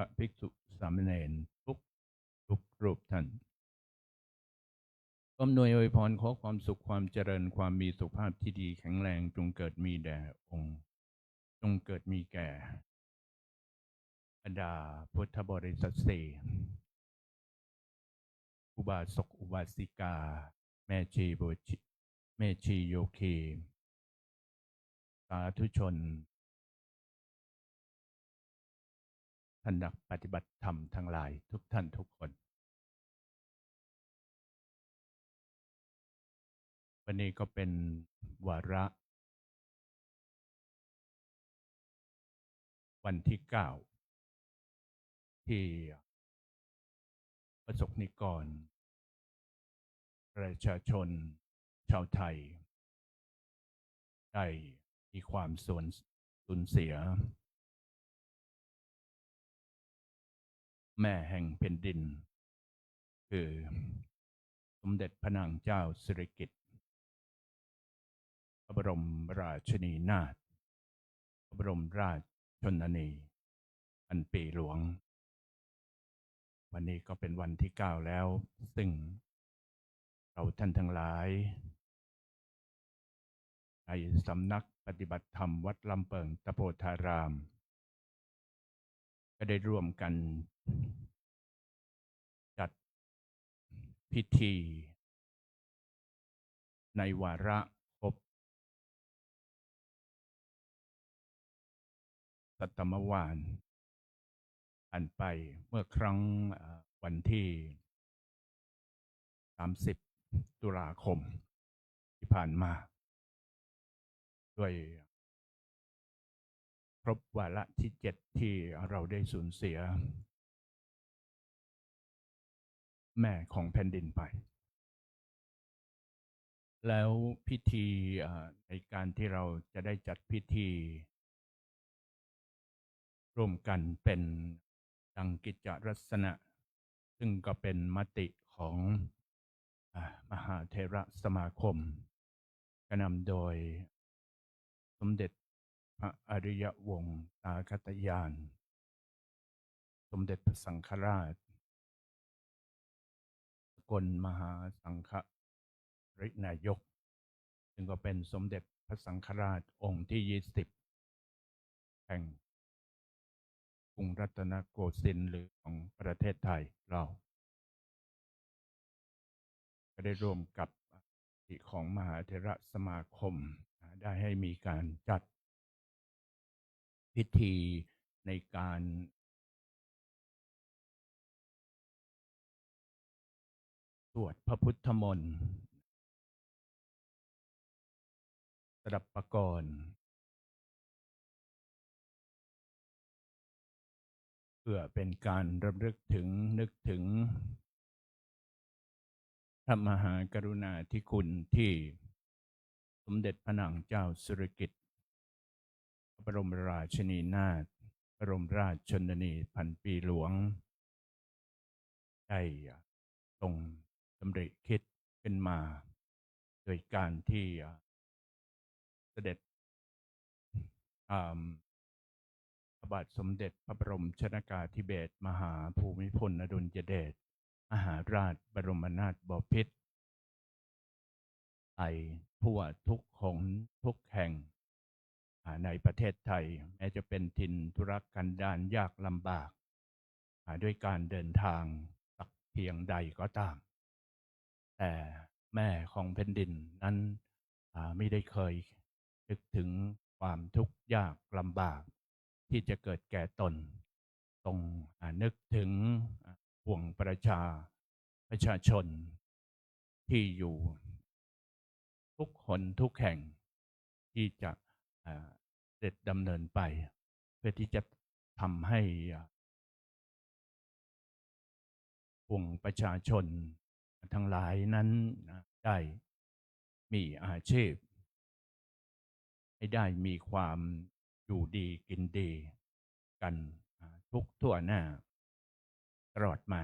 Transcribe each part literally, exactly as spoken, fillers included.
พระภิกษุสามเณรทุกทุกรูปท่าน ก็อำนวยอวยพร ขอความสุขความเจริญ ความมีสุขภาพที่ดีแข็งแรง จงเกิดมีแด่องค์ จงเกิดมีแก่บรรดาพุทธบริษัทสี่ อุบาสกอุบาสิกา แม่ชีบูชิแม่ชีโยคี สาธุชน ท่านนักปฏิบัติธรรมทั้งหลายทุกท่านทุกคน วันนี้ก็เป็นวาระ วันที่เก้า ที่ประสบนิกร ประชาชนชาวไทย ได้มีความสูญสูญเสีย แม่แห่งแผ่นดิน คือสมเด็จพระนางเจ้าสิริกิติ์ พระบรมราชินีนาถ พระบรมราชชนนีพันปีหลวง วันนี้ก็เป็นวันที่เก้าแล้ว ซึ่งเราท่านทั้งหลาย ในสำนักปฏิบัติธรรมวัดลำเปิงตะโพธาราม ก็ได้ร่วมกันจัดพิธี ในวาระครบศตวรรษผ่านไป เมื่อครั้ง เอ่อ วันที่สามสิบตุลาคมที่ผ่านมา ด้วยครบวาระที่เจ็ดที่เราได้สูญเสีย แม่ของแผ่นดินไป แล้วพิธี เอ่อ ในการที่เราจะได้จัดพิธีร่วมกันเป็นดังกิจจลักษณะ ซึ่งก็เป็นมติของ อ่า มหาเถรสมาคม ก็นำโดยสมเด็จพระอริยวงศาคตญาณ สมเด็จพระสังฆราช สกลมหาสังฆปริณายก ซึ่งก็เป็นสมเด็จพระสังฆราชองค์ที่ยี่สิบ แห่งกรุงรัตนโกสินทร์ หรือของประเทศไทยเรา ก็ได้ร่วมกับมติของมหาเถรสมาคม ได้ให้มีการจัดพิธีในการสวดพระพุทธมนต์ สดับปกรณ์ เพื่อเป็นการรำลึกถึง นึกถึง พระมหากรุณาธิคุณที่สมเด็จพระนางเจ้าสิริกิติ์ พระบรมราชินีนาถ บรมราชชนนีพันปีหลวง ได้ทรงดำริคิดขึ้นมา โดยการที่เสด็จ อ่า พระบาทสมเด็จพระบรมชนกาธิเบศรมหาภูมิพลอดุลยเดชมหาราชบรมนาถบพิตร ไปทั่วทุกหนทุกแห่ง อ่า ในประเทศไทย แม้จะเป็นถิ่นทุรกันดารยากลำบาก อ่า ด้วยการเดินทางสักเพียงใดก็ตาม แต่แม่ของแผ่นดินนั้น อ่า ไม่ได้เคยนึกถึงความทุกข์ยากลำบากที่จะเกิดแก่ตน ทรง อ่า นึกถึง อ่า ปวงประชา ประชาชนที่อยู่ทุกหนทุกแห่งที่จะ อ่า เสด็จดำเนินไป เพื่อที่จะทำให้ อ่า ปวงประชาชนทั้งหลายนั้นนะ ได้มีอาชีพ ให้ได้มีความอยู่ดีกินดีกัน อ่า ทุกทั่วหน้าตลอดมา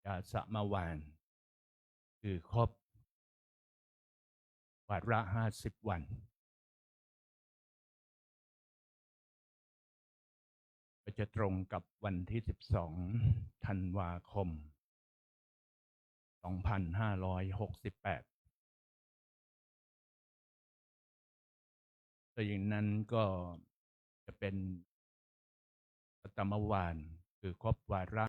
ญาสมวาน คือครบวาระห้าสิบวัน ก็จะตรงกับวันที่สิบสองธันวาคม สองพันห้าร้อยหกสิบแปด ถ้าอย่างนั้นก็จะเป็นสัตมวาน คือครบวาระ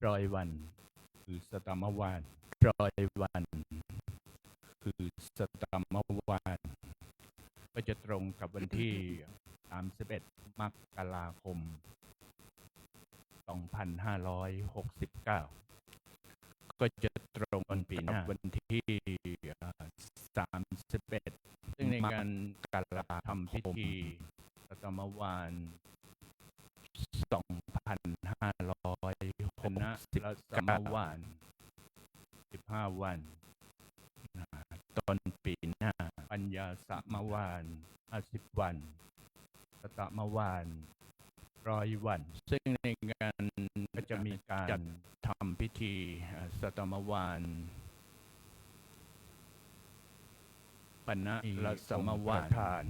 ร้อยวัน คือสัตมวานร้อยวัน คือสัตมวาน ก็จะตรงกับวันที่สามสิบเอ็ดมกราคม สองพันห้าร้อยหกสิบเก้า ก็จะตรงกับปีหน้าวันที่ เอ่อ สามสิบเอ็ด ซึ่งในการกราบทำพิธีสัตมวาน สองพันห้าร้อยหกสิบเก้า คณะรัตมวาน สิบห้าวัน นะ ต้นปีหน้า ปัญญาสมวาน ห้าสิบวัน สัตมวาน ร้อยวัน ซึ่งในงานก็จะมีการจัดทำพิธี เอ่อ สัตมวาน ปณะรัตมวาน มีองค์ประธาน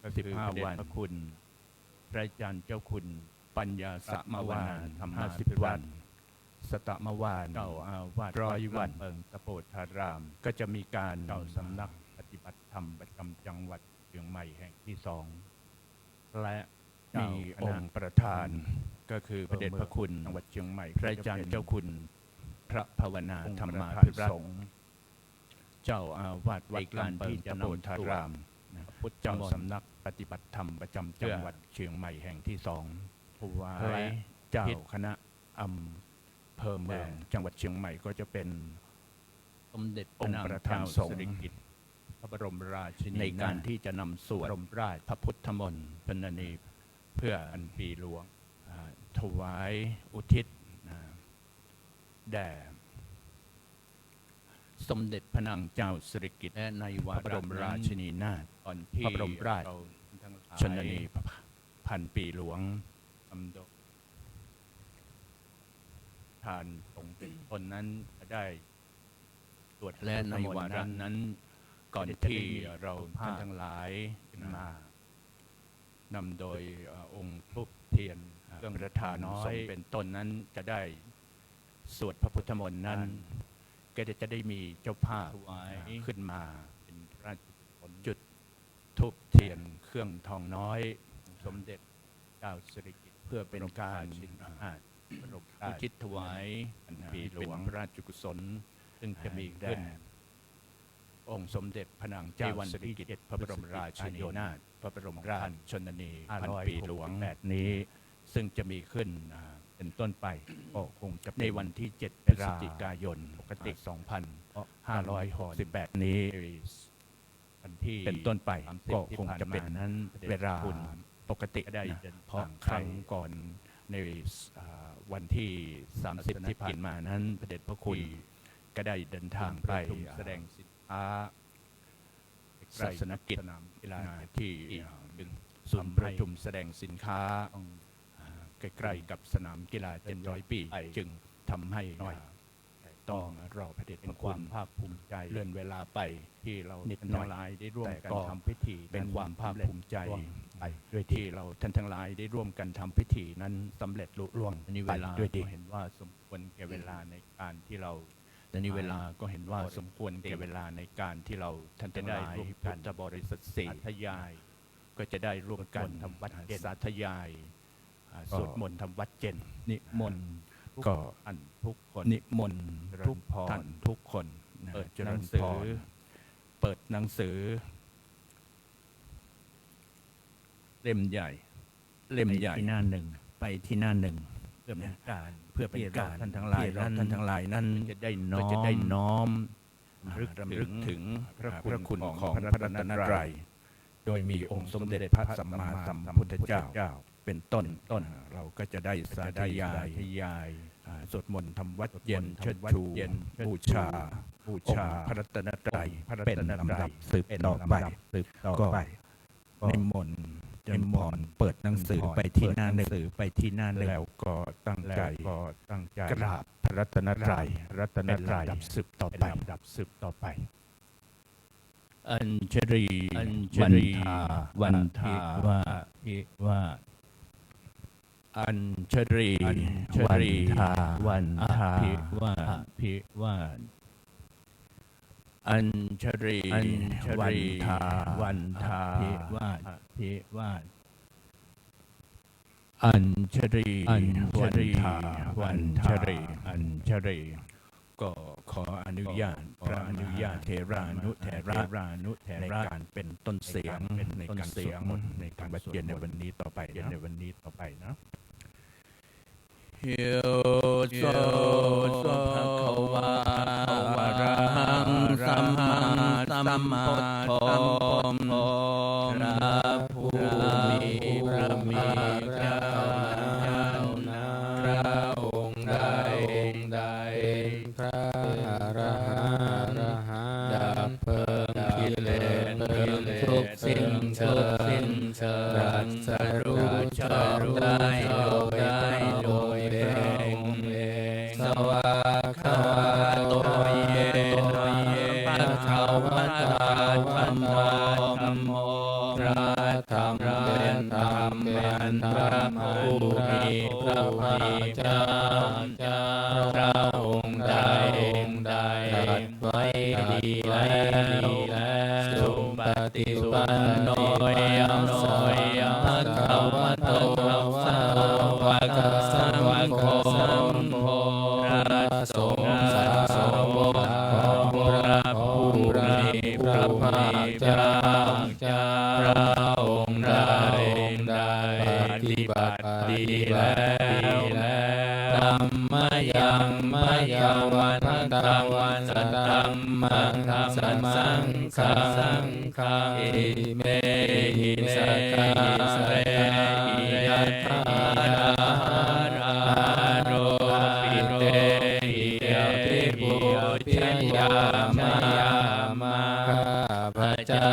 ก็คือ สิบห้าวัน พระเดชพระคุณ พระอาจารย์เจ้าคุณ ปัญญาสมวาน ธรรมาภิรัตน์ ห้าสิบวัน สัตมวาน เจ้าอาวาส ร้อยวัน วัดลำเปิงตโปธาราม ก็จะมีการ เจ้าสำนักปฏิบัติธรรมประจำจังหวัดเชียงใหม่แห่งที่สอง และ มีองค์ประธาน ก็คือพระเดชพระคุณ จังหวัดเชียงใหม่ พระอาจารย์เจ้าคุณ พระภาวนา องค์ ธรรมาภิรัตน์ สงฆ์ เจ้าอาวาสวัด ในการ ลำเปิง ที่จะนำ ตโปธาราม นะ พุทธมนต์ เจ้าสำนักปฏิบัติธรรมประจำจังหวัด เพื่อ เชียงใหม่แห่งที่สอง ถวาย และเจ้า พิธี คณะอำเภอเมือง แด่ จังหวัดเชียงใหม่ ก็จะเป็น สมเด็จพระนาง องค์ประธาน เจ้า สงฆ์ สิริกิติ์ พระบรมราชินีนาถ ในการที่จะนำสวด บรมราช พระพุทธมนต์ ชนนี เพื่อ พันปีหลวง อ่า ถวายอุทิศ อ่า แด่ สมเด็จพระนางเจ้าสิริกิติ์ และในวาระ พระบรมราชินีนาถ นั้น ก่อนที่ พระบรมราช เราทั้งหลาย ชนนี พันปีหลวง ทำโดย ทานสงฆ์เป็นต้นนั้นจะได้สวด และในวาระนั้น พุทธมนต์นั้น ก่อนที่เราท่านทั้งหลาย ขึ้นมา นำโดย เอ่อ องค์ธูปเทียน เอ่อ เครื่อง ประธาน น้อย สงฆ์เป็นต้นนั้นจะได้สวดพระพุทธมนต์นั้น อ่า ก็จะได้มีเจ้าภาพ ถวาย อ่า ขึ้นมา เป็นพระราชกุศล จุดธูปเทียนเครื่องทองน้อย สมเด็จเจ้าสิริกิติ์ เพื่อเป็นการ บรมราชินีนาถ อ่า บรมราช อุทิศถวาย พันปีหลวง เป็นพระราชกุศล ซึ่งจะมีขึ้น แด่ องค์สมเด็จพระนางเจ้า ในวันที่ สิริกิติ์ เจ็ด พระบรมราชินีนาถ พระบรมราชชนนี พันปีหลวง ห้าร้อยหกสิบแปด นี้ ซึ่งจะมีขึ้น อ่า เป็นต้นไป ก็คงจะเป็น ในวันที่ เจ็ด พฤศจิกายน ปกติ อ่า สองพันห้าร้อยหกสิบแปด นี้ วันที่ เป็นต้นไป สามสิบ ก็คงจะเป็น ที่ผ่านมานั้น เวลา พระเดชพระคุณ ปกติ ก็ได้ นะ เดินทาง เพราะครั้งก่อนใน อ่า วันที่ สามสิบ ที่ผ่านมานั้น พระเดชพระคุณ ที่ ก็ได้เดินทางไป ประชุมแสดงสินค้า ศาสนกิจ สนามกีฬา ที่ อ่า ศูนย์ประชุมแสดงสินค้า อ่า ใกล้ๆกับสนามกีฬา เจ็ดร้อยปี จึงทำให้ อ่า ต้องรอพระเดชพระคุณ เป็นความภาคภูมิใจ เลื่อนเวลาไป ที่เรา นิดหน่อย ทั้งหลายได้ร่วมกัน แต่ก็ ทำพิธี เป็นความภาคภูมิใจ นั้นสำเร็จลุล่วงไปด้วยดี ที่เราท่านทั้งหลายได้ร่วมกันทำพิธีนั้นสำเร็จลุล่วง อันนี้ ไป เวลา ด้วยดี ก็เห็นว่าสมควรแก่เวลาในการที่เรา อันนี้ เวลาก็เห็นว่าสมควรแก่เวลาในการที่เราท่านทั้งหลาย จะได้ร่วมกัน พุทธบริษัทสี่ สาธยาย ก็จะได้ร่วมกัน สวดมนต์ทำวัตรเย็น สาธยาย อ่า ก็ สวดมนต์ทำวัตรเย็น นิมนต์ ก็ ทุกท่านทุกคน นิมนต์ เจริญพร ทุกท่านทุกคนนะ เปิด เจริญพร หนังสือ เปิดหนังสือ เล่มใหญ่ เล่มใหญ่ ไปที่หน้าหนึ่ง ไปที่หน้าหนึ่ง เพื่อเป็นการ เพื่อเป็นการ ที่เราท่านทั้งหลาย ที่เราท่านทั้งหลายนั้น ก็จะได้น้อม ก็จะได้น้อม รำลึกถึง รำลึกถึง พระคุณ พระคุณของ ของพระรัตนตรัย พระรัตนตรัย โดยมีองค์สมเด็จพระสัมมาสัมพุทธเจ้า เป็นต้น เป็นต้น เราก็จะได้สาธยาย สาธยาย อ่า สวดมนต์ทำวัตรเย็น สวดมนต์ทำวัตรเย็น เชิดชู เชิดชู บูชา บูชา องค์พระรัตนตรัย องค์พระรัตนตรัย เป็นลำดับสืบต่อไป เป็นลำดับสืบต่อไป ก็ ก็ นิมนต์ นิมนต์เปิดหนังสือไปที่หน้าหนึ่งไปที่หน้าหนึ่งแล้วก็ตั้งใจก็ตั้งใจกราบพระรัตนตรัยรัตนตรัยเป็นลำดับสืบต่อไปลำดับสืบต่อไป อัญชลี อัญชลี วันทา วันทา อภิวาท อัญชลี อัญชลี วันทา วันทา อภิวาท อภิวาท อัญชลี อัญชลี วันทา วันทา อภิวาท อภิวาท อัญชลี อัญชลี วันทา วันทา อัญชลี ก็ขออนุญาต ขออนุญาต พระมหาเถรานุเถระ เถรานุเถระ ในการเป็นต้นเสียง ในการเป็นต้นเสียง ในการสวดมนต์ ในการบรรเย็นในวันนี้ต่อไปนะ เย็นในวันนี้ต่อไปนะ Yo so bhagavā arahaṃ sammāsambuddho, พระผู้มีพระภาคเจ้านั้น พระองค์ใด เป็นพระอรหันต์ ดับเพลิงกิเลส เพลิงทุกข์สิ้นเชิง ตรัสรู้ชอบได้โดยพระองค์เอง Svākkhāto yena bhagavatā dhammo, พระธรรมเป็นธรรมอันพระผู้มีพระภาคเจ้า พระองค์ใด ตรัสไว้ดีแล้ว Supaṭipanno yam bhagavato sāvakasaṅgho, พระสงฆ์สาวกของพระผู้มีพระภาคเจ้า พระองค์ใด ปฏิบัติดีแล้ว Dhammayaṃ mayaṃ vattaṃ saddhammaṃ dhammasaṅghaṃ, imehi sakkārehi yathārahaṃ āropitehi abhipūjayāma. ข้าพเจ้า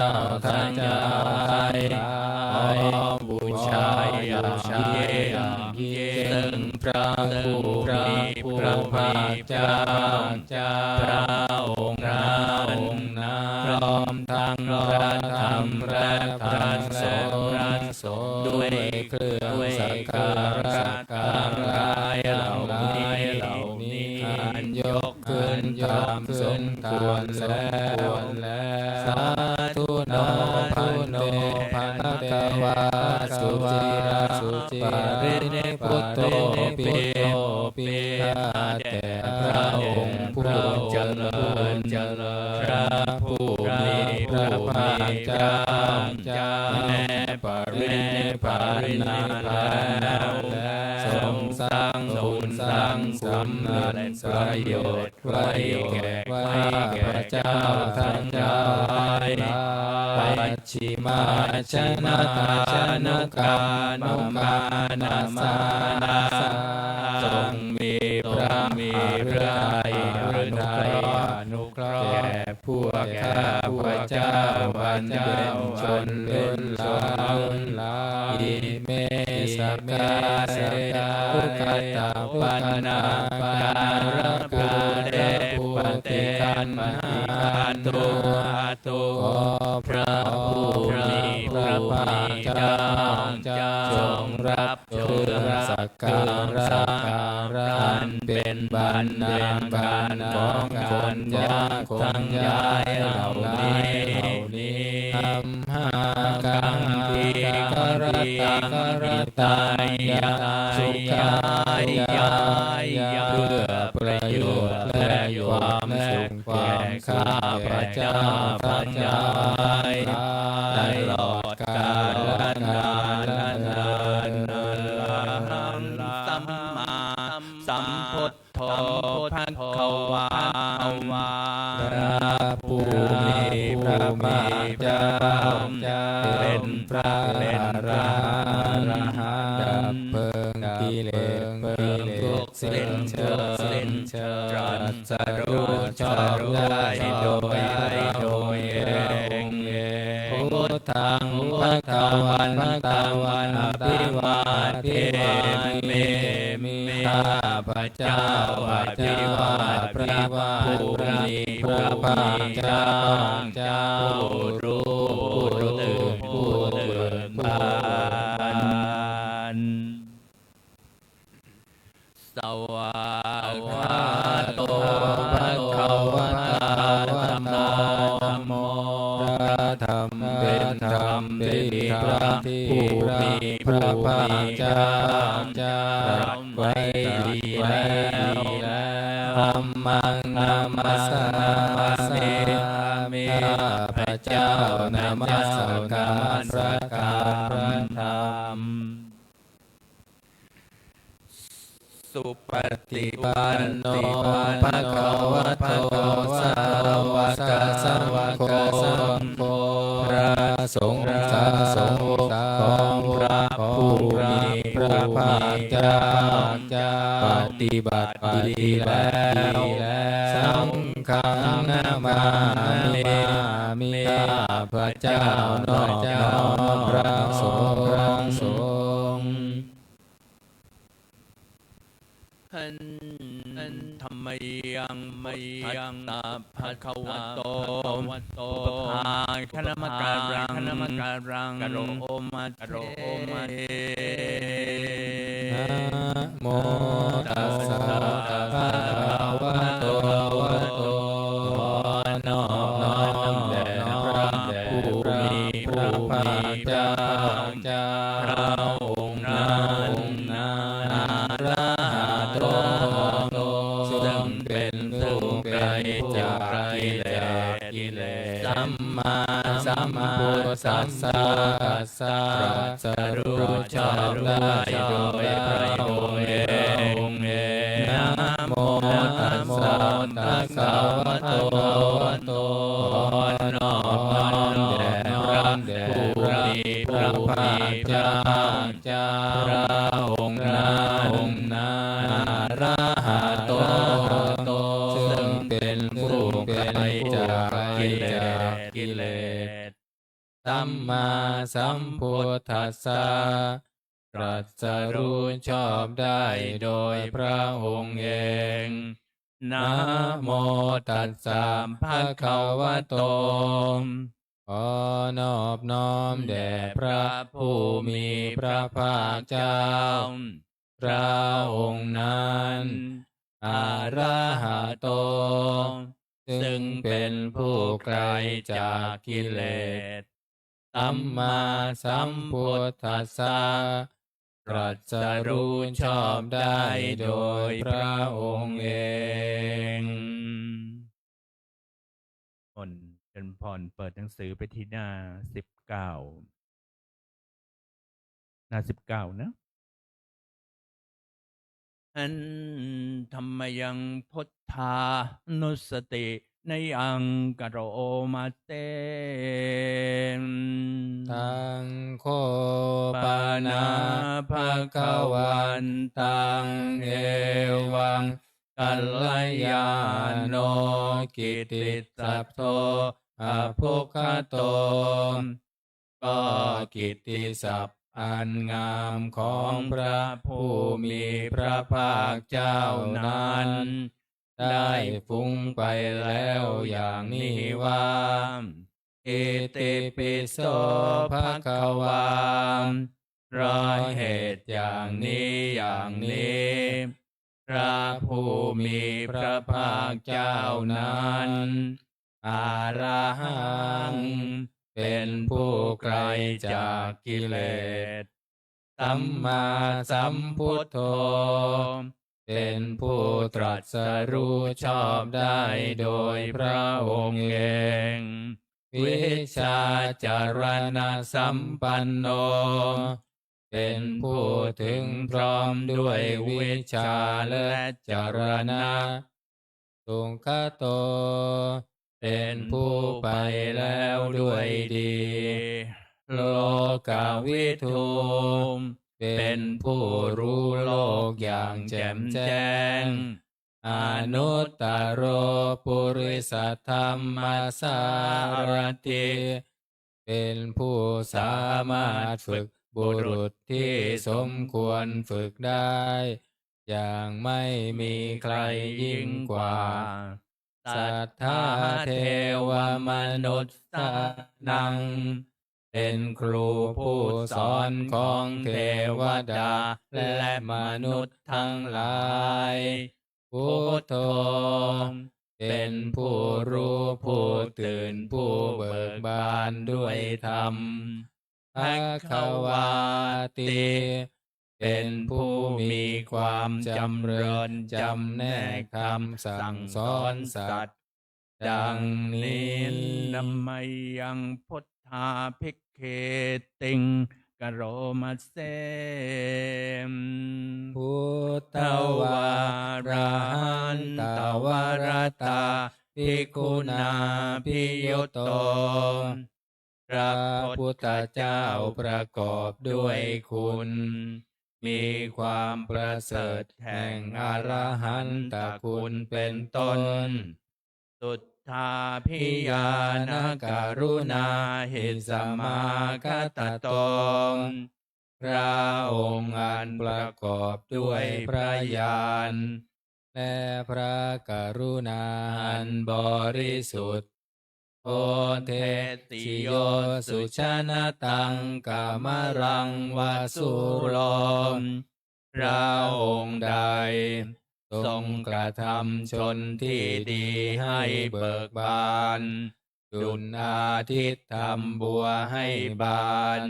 ทั้งหลาย ขอบูชาอย่างยิ่ง ซึ่งพระผู้มีพระภาคเจ้า พระองค์นั้น พร้อมทั้งพระธรรมและพระสงฆ์ ด้วยเครื่องสักการะทั้งหลายเหล่านี้ อันยก ขึ้นตามสมควรแล้ว Sādhu no bhante bhagavā suciraṃ parinibbutopi. ข้าแต่พระองค์ผู้เจริญ พระผู้มีพระภาคเจ้า แม้ปรินิพพานนานแล้ว ทรงสร้างบุญสร้างสำเร็จประโยชน์ ไว้แก่ข้าพเจ้าทั้งหลาย Pacchimājanatājanukāmamānasā, ทรงมีพระหฤทัยอนุเคราะห์แก่พวกข้าพเจ้าอันเย็นชนเลินหลาย Ime same sukkatipatthanākārabhūte paṭiggaṇhātu. ขอพระผู้มีพระภาคเจ้า ทรงรับเครื่องสักการะอันเป็นบรรณาการของคนยากทั้งหลายเหล่านี้ Amhākaṃ dīgharattaṃ hitāya sukhāya, เพื่อประโยชน์และความสุขแก่ข้าพเจ้าทั้งหลาย ตลอดกาลนานเทอญ Arahaṃ sammāsambuddho bhagavā. พระผู้มีพระภาคเจ้า เป็นพระอรหันต์ ดับเพลิงกิเลส เพลิงทุกข์สิ้นเชิง ตรัสรู้ชอบได้โดยพระองค์เอง Buddho Buddhaṃ bhagavantaṃ abhivādemi. ข้าพเจ้าอภิวาทพระผู้มีพระภาคเจ้า ผู้รู้ผู้ตื่นผู้เบิกบาน Svākkhāto bhagavatā dhammo. พระธรรมเป็นธรรมที่พระผู้มีพระภาคเจ้าตรัสไว้ดีแล้ว Dhammaṃ namassāmi. ข้าพเจ้านมัสการพระธรรม Supaṭipanno bhagavato sāvakasaṅgho. พระสงฆ์สาวกของพระผู้มีพระภาคเจ้า ปฏิบัติดีแล้ว Saṅghaṃ namāmi. ข้าพเจ้านอบน้อมพระสงฆ์ Handa mayaṃ buddhassa bhagavato upapākhanamakallaṃ karoma se. Namo tassa bhagavato. ขอนอบน้อมแด่พระผู้มีพระภาคเจ้า พระองค์นั้น arahato ซึ่งเป็นผู้ไกลจากกิเลส sammāsambuddhassa ตรัสรู้ชอบได้โดยพระองค์เอง Namo tassa bhagavato. ขอนอบน้อมแด่พระผู้มีพระภาคเจ้า พระองค์นั้น arahato ซึ่งเป็นผู้ไกลจากกิเลส sammāsambuddhassa ตรัสรู้ชอบได้โดยพระองค์เอง Namo tassa bhagavato. ขอนอบน้อมแด่พระผู้มีพระภาคเจ้า พระองค์นั้น arahato ซึ่งเป็นผู้ไกลจากกิเลส sammāsambuddhassa ตรัสรู้ชอบได้โดยพระองค์เอง มนต์เจริญพร เปิดหนังสือไปที่หน้าสิบเก้า หน้าสิบเก้านะ Handa mayaṃ buddhānussatinayaṃ karoma se. Taṃ kho pana bhagavantaṃ evaṃ kalyāṇo kittisabdo abhuggato. ก็กิตติศัพท์อันงามของพระผู้มีพระภาคเจ้านั้น ได้ฟุ้งไปแล้วอย่างนี้ว่า Itipi so bhagavā. เพราะเหตุอย่างนี้อย่างนี้ พระผู้มีพระภาคเจ้านั้น arahaṃ เป็นผู้ไกลจากกิเลส sammāsambuddho เป็นผู้ตรัสรู้ชอบได้โดยพระองค์เอง vijjācaraṇasampanno เป็นผู้ถึงพร้อมด้วยวิชชาและจรณะ sugato เป็นผู้ไปแล้วด้วยดี lokavidū เป็นผู้รู้โลกอย่างแจ่มแจ้ง anuttaro purisadammasārathi เป็นผู้สามารถฝึกบุรุษที่สมควรฝึกได้ อย่างไม่มีใครยิ่งกว่า Satthā devamanussānaṃ เป็นครูผู้สอนของเทวดาและมนุษย์ทั้งหลาย Buddho เป็นผู้รู้ผู้ตื่นผู้เบิกบานด้วยธรรม Bhagavāti เป็นผู้มีความจำเริญจำแนกธรรมสั่งสอนสัตว์ ดังนี้ Namayaṃ buddhādhikkātiṃ karoma se. Buddhavārahantavaratā bhikkhunābhiyutto พระพุทธเจ้าประกอบด้วยคุณ มีความประเสริฐแห่งอรหันตคุณเป็นต้น Suddhābhiñāṇakaruṇāhi samāgatatto พระองค์อันประกอบด้วยพระญาณ และพระกรุณาอันบริสุทธิ์ Bodhesi yo sujanataṃ kamalaṃ va sūro พระองค์ใดทรงกระทำชนที่ดีให้เบิกบาน ดุจอาทิตย์ทำบัวให้บาน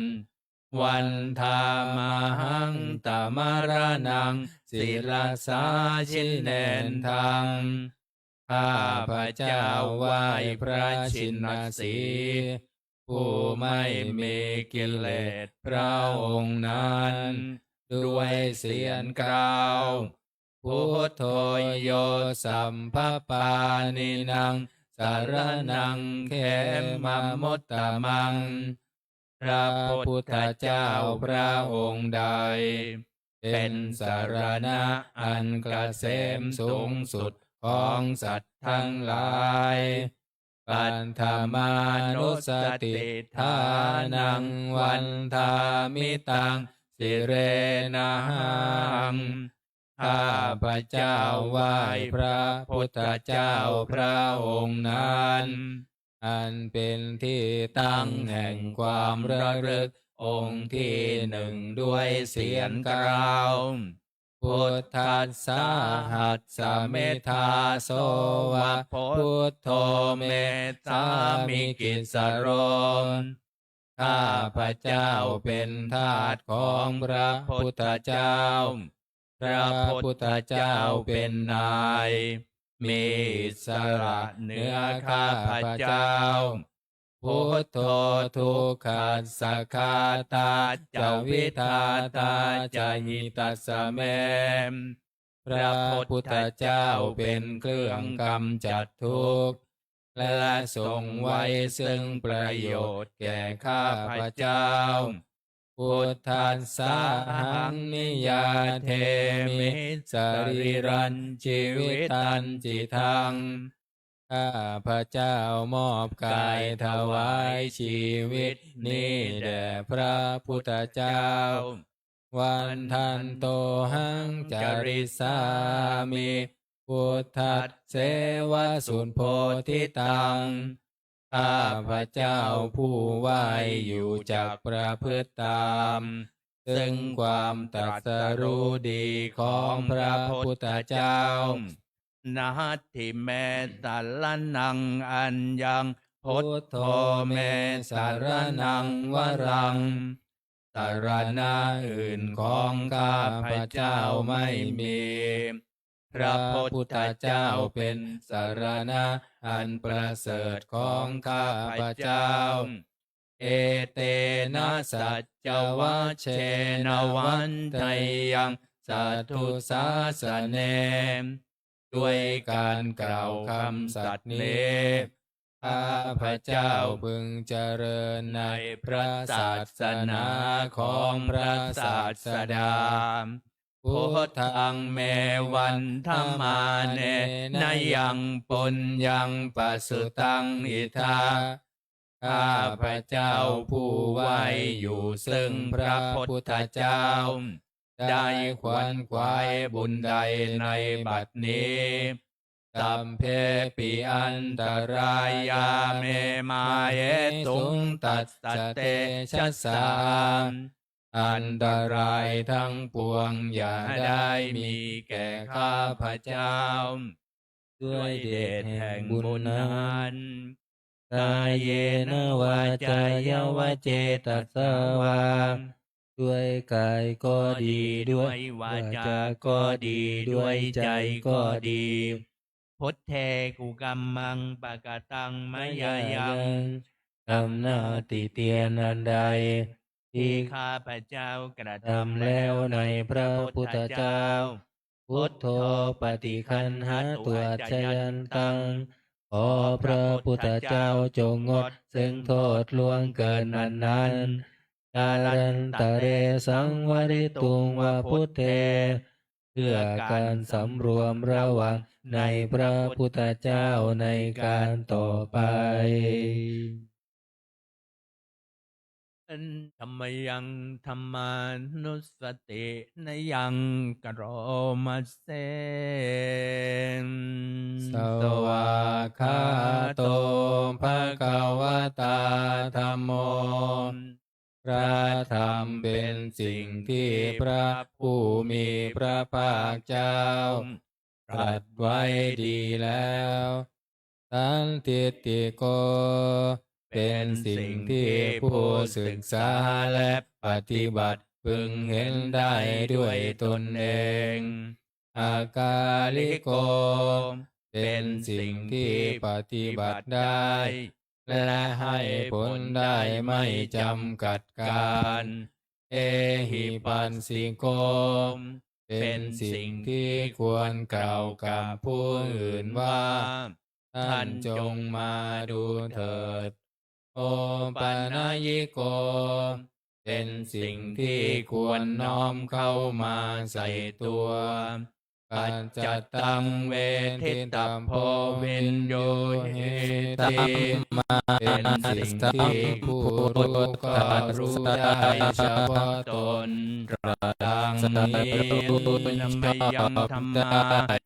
Vandāmahaṃ tamaraṇaṃ sirasā jinendaṃ ข้าพเจ้าไหว้พระชินสีห์ ผู้ไม่มีกิเลสพระองค์นั้น ด้วยเสียงกล่าว Buddho yo sabbapāṇīnaṃ saraṇaṃ khemamuttamaṃ พระพุทธเจ้าพระองค์ใด เป็นสรณะอันเกษมสูงสุดของสัตว์ทั้งหลาย Paṭhamānussatiṭṭhānaṃ vandāmi taṃ sirenahaṃ ข้าพเจ้าไหว้พระพุทธเจ้าพระองค์นั้น อันเป็นที่ตั้งแห่งความระลึกองค์ที่หนึ่งด้วยเสียงกล่าว Buddhassāhasmi dāso va buddho me sāmikissaro ข้าพเจ้าเป็นทาสของพระพุทธเจ้า พระพุทธเจ้าเป็นนาย มีอิสระเหนือข้าพเจ้า Buddho dukkhassa ghātā ca vidhātā ca hitassa me พระพุทธเจ้าเป็นเครื่องกำจัดทุกข์ และทรงไว้ซึ่งประโยชน์แก่ข้าพเจ้า Buddhassāhaṃ niyyādemi sarīrañjīvitañcidaṃ ข้าพเจ้ามอบกายถวายชีวิตนี้แด่พระพุทธเจ้า Vandantohaṃ carissāmi buddhasseva subodhitaṃ ข้าพเจ้าผู้ไหว้อยู่จักประพฤติตาม ซึ่งความตรัสรู้ดีของพระพุทธเจ้า Natthi me saraṇaṃ aññaṃ buddho me saraṇaṃ varaṃ สรณะอื่นของข้าพเจ้าไม่มี พระพุทธเจ้าเป็นสรณะอันประเสริฐของข้าพเจ้า Etena saccavajjena vaḍḍheyyaṃ satthu sāsane ด้วยการกล่าวคำสัตย์นี้ ข้าพเจ้าพึงเจริญในพระศาสนาของพระศาสดา Buddhaṃ me vandamānena yaṃ puññaṃ pasutaṃ idha ข้าพเจ้าผู้ไหว้อยู่ซึ่งพระพุทธเจ้า ได้ขวนขวายบุญใดในบัดนี้ sabbepi antarāyā me māhesuṃ tassa tejasā อันตรายทั้งปวงอย่าได้มีแก่ข้าพเจ้า ด้วยเดชแห่งบุญนั้น kāyena vācāya va cetasā vā ด้วยกายก็ดี ด้วยวาจาก็ดี ด้วยใจก็ดี buddhe kukammaṃ pakataṃ mayā yaṃ กรรมนาฏเตียนอันใด ที่ข้าพเจ้ากระทำแล้วในพระพุทธเจ้า buddho paṭiggaṇhatu accayantaṃ ขอพระพุทธเจ้าจงงดซึ่งโทษล่วงเกินอันนั้น kālantare saṃvarituṃ va buddhe เพื่อการสำรวมระวังในพระพุทธเจ้าในการต่อไป Handa mayaṃ dhammānussatinayaṃ karoma se. Svākkhāto bhagavatā dhammo พระธรรมเป็นสิ่งที่พระผู้มีพระภาคเจ้าตรัสไว้ดีแล้ว sandiṭṭhiko เป็นสิ่งที่ผู้ศึกษาและปฏิบัติพึงเห็นได้ด้วยตนเอง akāliko เป็นสิ่งที่ปฏิบัติได้ และให้ผลได้ไม่จำกัดกาล ehipassiko เป็นสิ่งที่ควรกล่าวกับผู้อื่นว่า ท่านจงมาดูเถิด opanayiko เป็นสิ่งที่ควรน้อมเข้ามาใส่ตัว paccattaṃ veditabbo viññūhīti เป็นสิ่งที่ผู้รู้ก็รู้ได้เฉพาะตน ดังนี้ handa mayaṃ dhammā abhigītiṃ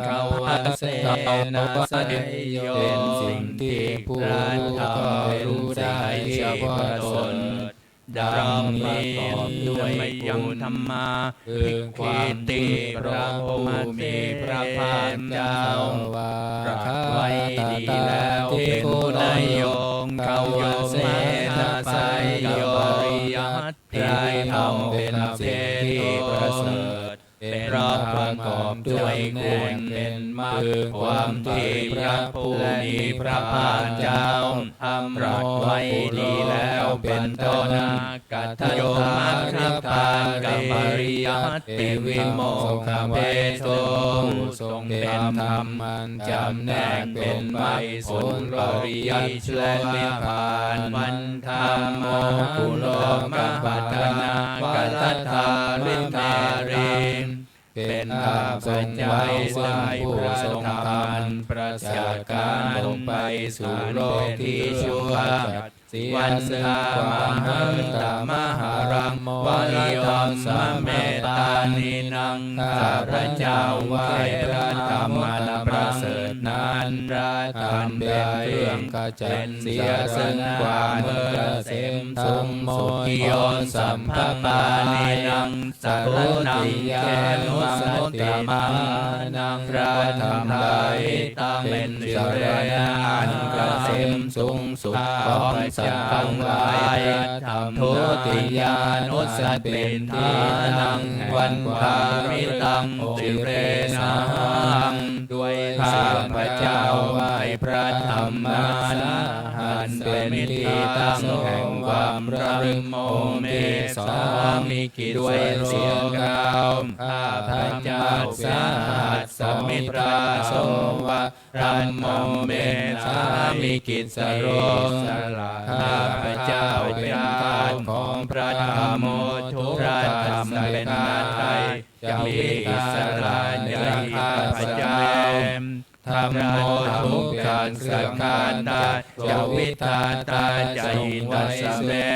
karoma se. Svākkhātatādiguṇayogassena seyyo เป็นสิ่งที่ผู้รู้ก็รู้ได้เฉพาะตน ดังนี้ handa mayaṃ dhammā คือความที่พระผู้มีพระภาคเจ้าตรัสไว้ดีแล้ว เป็นต้น abhigītiṃ karoma se ที่ธรรมเป็นสิ่งที่ประเสริฐ เป็นประกอบด้วยคุณ เป็นมรรค คือความที่พระผู้มีพระภาคเจ้าตรัสไว้ดีแล้ว เป็นต้น yo maggaphalapariyattivimokkhabhedo ผู้ทรงเป็นธรรมอันจำแนกเป็นมรรคผลปริยัติและนิพพาน vandāmaguṇo mahappaṭhanāgaradhāriṃ เป็นข้าพระเจ้าไหว้ซึ่งผู้ทรงธรรมอันประเสริฐการดำไปสู่โลกที่ชั่วจัดเสียซึ่งความ vandāmahaṃ varaṃ varametānīnaṃ ข้าพระเจ้าไหว้พระธรรมอันประเสริฐนั้น พระธรรมเป็นเครื่องขจัดเสียซึ่งความอันเกษมสมบูรณ์ yo sabbapāṇīnaṃ saraṇaṃ khemamuttamaṃ พระธรรมใดเป็นสรณะอันเกษมสูงสุดของสัตว์ทั้งหลาย dutiyānussatiṭṭhānaṃ vandāmi taṃ sirenahaṃ ด้วยข้าพระเจ้าไหว้พระธรรมนั้น อันเป็นที่ตั้งแห่งความระลึก โอเม สามิกิ ด้วยเสียงกล่าว ข้าพระเจ้า sahassa mittā sovā dhammo me sāmikissaro ข้าพระเจ้าเป็นทาสของพระธรรม พระธรรมเป็นนาถ ca vitārāya hitassa me. Dhammo dukkhassa ghātā ca vidhātā ca hitassa me.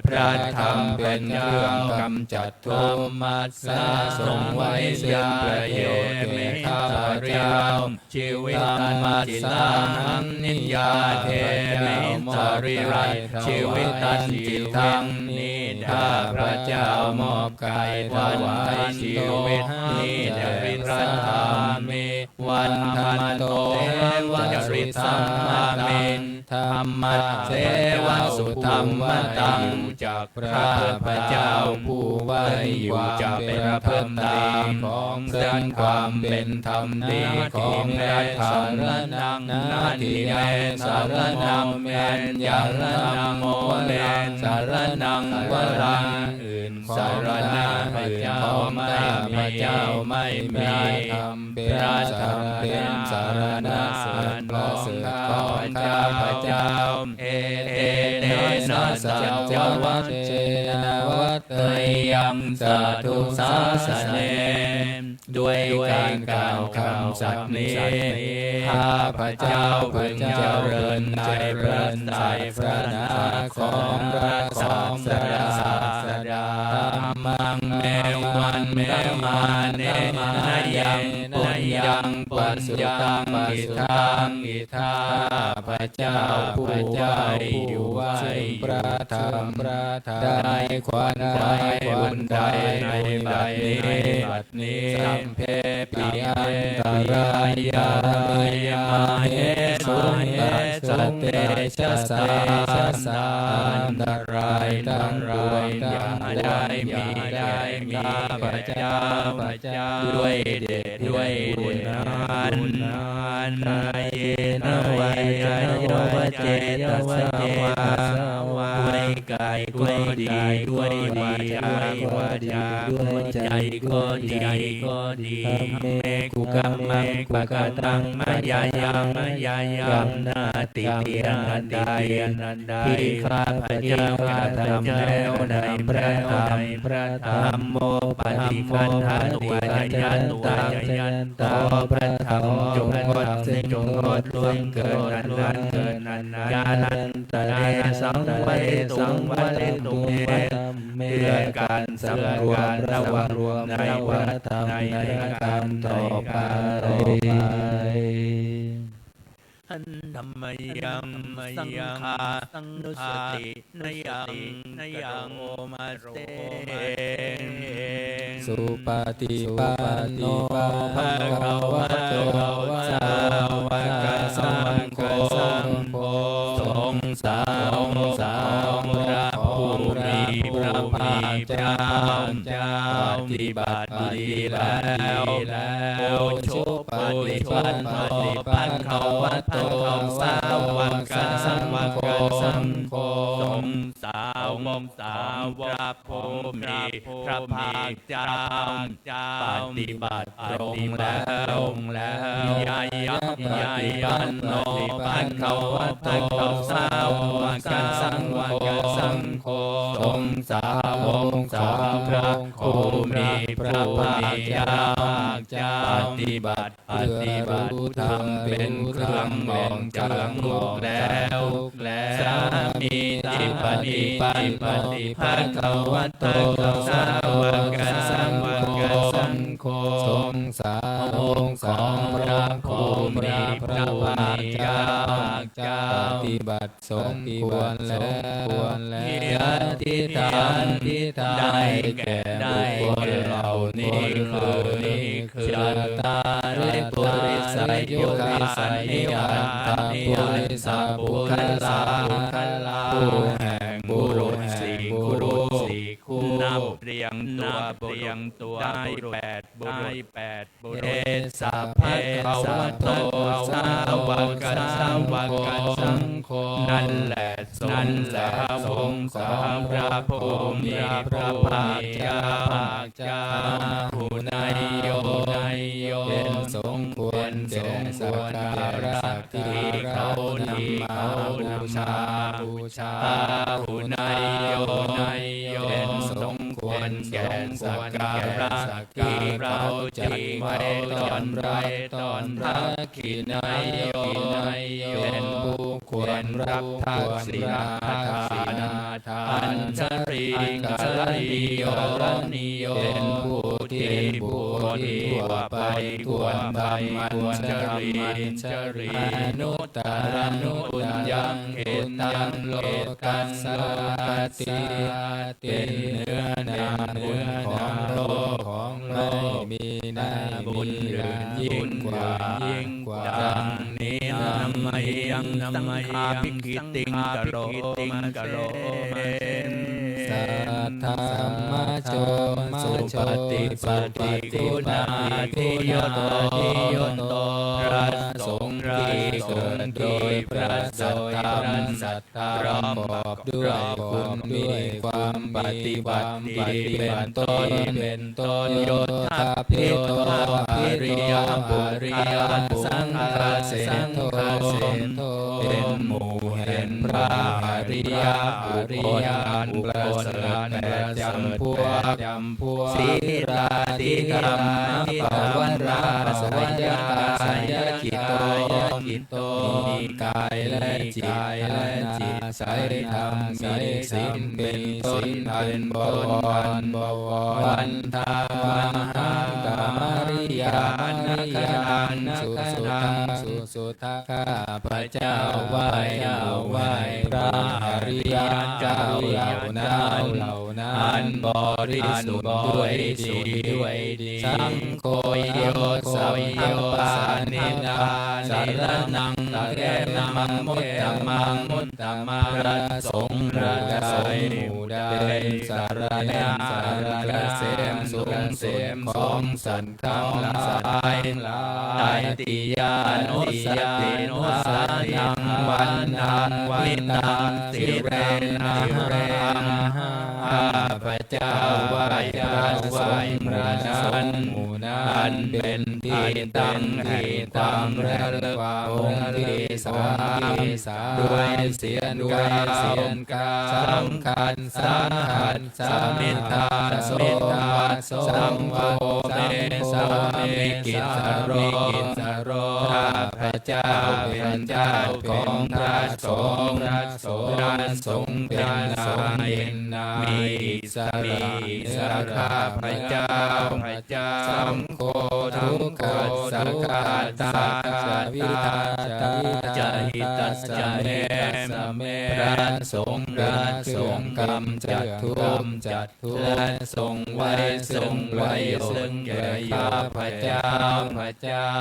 พระธรรมเป็นเครื่องกำจัดทุกข์ Dhammassa ทรงไว้ซึ่งประโยชน์แก่ข้าพเจ้า Jīvitañcidaṃ niyyādemi sarīrañcīvitañcidaṃ. ข้าพเจ้ามอบกายถวายชีวิตนี้แด่พระธรรม Vandamānena ca susaṅgātaṃ dhammasseva sudhammataṃ. ข้าพเจ้าผู้ไหว้อยู่จากพระธรรมดีของซึ่งความเป็นธรรมดีของพระธรรม Natthi me saraṇaṃ aññaṃ, natthi me saraṇaṃ aññaṃ, natthi me saraṇaṃ varaṃ, อื่นสรณะอื่นของข้าพเจ้าไม่มี พระธรรมเป็นสรณะอันประเสริฐของข้าพเจ้า Etena saccavajjena vaḍḍheyyaṃ satthu sāsane. ด้วยการกล่าวคำสัตย์นี้ ข้าพเจ้าพึงเจริญในพระศาสนาของพระศาสดา Dhammaṃ me vandamānena yaṃ puññaṃ pasutaṃ idha. ข้าพเจ้าผู้ไหว้อยู่ซึ่งพระธรรม ได้ขวนขวายบุญใดในบัดนี้ Sabbepi antarāyā me māhesuṃ tassa tejasā. อันตรายทั้งปวงอย่าได้มีแก่ข้าพเจ้า ด้วยเดชด้วยบุญนั้น Kāyena vācāya va cetasā vā, ด้วยกายก็ดี ด้วยวาจาก็ดี ด้วยใจก็ดี Kammesu kammaṃ pakataṃ mayā yaṃ, กรรมนาฏที่ข้าพเจ้ากระทำแล้วในพระธรรม Dhammo paṭiggaṇhātu accayantaṃ, ขอพระธรรมจงงด ซึ่งจงงดล่วงเกินนั้นๆ Kālantare saṃvarituṃ va dhamme, เพื่อการสำรวมระวังในพระธรรมในการต่อไป Handa mayaṃ saṅghānussatinayaṃ karoma se. Supaṭipanno bhagavato sāvakasaṅgho, สงฆ์สาวกของพระผู้มีพระภาคเจ้า ปฏิบัติดีแล้ว Ujupaṭipanno bhagavato sāvakasaṅgho, สงฆ์สาวกของพระผู้มีพระภาคเจ้า ปฏิบัติตรงแล้ว Ñāyapaṭipanno bhagavato sāvakasaṅgho, สงฆ์สาวกของพระผู้มีพระภาคเจ้า ปฏิบัติ เพื่อรู้ธรรมเป็นเครื่องออกจากทุกข์แล้ว Sāmīcipaṭipanno bhagavato sāvakasaṅgho, สงฆ์สาวกของพระผู้มีพระภาคเจ้า ปฏิบัติ สมควรแล้ว Yadidaṃ ได้แก่บุคคลเหล่านี้คือ Cattāri purisayugāni aṭṭha purisapuggalā, ผู้แห่งบุรุษสี่คู่ นับเรียงตัว นับเรียงตัว ได้แปดบุรุษ Esa bhagavato sāvakasaṅgho, นั่นแหละสงฆ์สาวกของพระผู้มีพระภาคเจ้า Āhuneyyo เป็นสงฆ์ควรแก่สักการะ ที่เขานำมาบูชา Āhuneyyo เป็นสงฆ์ควร แก่สักการะ ที่เขาจัดไว้ต้อนรับ ต้อนรับ ขิณายโย เป็นผู้ควรรับทักษิณาทาน อัญชลีกรณีโย เป็นผู้ที่บุคคลทั่วไปควรทำอัญชลี อนุตตรังปุญญัง เขตังโลกัสสาติ เป็นเนื้อนาบุญของโลก ของโลก มีนาบุญอื่นยิ่งกว่า ยิ่งกว่า ดังนี้ nammayaṃ saṅghābhigītiṃ karoma se. Saddhammajo supatipattiguṇādiyotto พระสงฆ์ที่เกิดโดยพระสัทธรรม ประกอบด้วยคุณมีความปฏิบัติดีเป็นต้น เป็นต้น yodapito ariyapuggalasaṅghaseṭṭho เป็นหมู่แห่งพระอริยบุคคลอันประเสริฐแปดจำพวก sīlādidhammapavarāsayakāyacitto มีกายและจิตอันอาศัยธรรมมีศีลเป็นต้นอันบวร vandāmahaṃ tamariyāna gaṇaṃ susuddhaṃ susuddhaṃ ข้าพเจ้าไหว้เจ้าไหว้พระอริยเจ้าเหล่านั้น อันบริสุทธิ์ด้วยดี สังโฆ yo sabbapāṇīnaṃ saraṇaṃ khemamuttamaṃ พระสงฆ์ผู้ใดผู้ใดเป็นสรณะอันเกษมสูงสุดของสัตว์ทั้งหลาย tatiyānussatinussānaṃ vandāmi taṃ sirenahaṃ ข้าพเจ้าไหว้พระสงฆ์หมู่นั้น อันเป็นที่ตั้งแห่งความระลึก องค์ที่สาม ด้วยเสียงกล่าว saṅghassa mitaṃ so vassavassavo me sāmikissaro ข้าพเจ้าเป็นเจ้าของพระสงฆ์ พระสงฆ์เป็นนาย มีอิสระเหนือข้าพเจ้า saṅgho dukkhassa ghātā ca vidhātā ca hitassa me พระสงฆ์เป็นเครื่องกำจัดทุกข์ พระสงฆ์ไว้ซึ่งประโยชน์แก่ข้าพเจ้า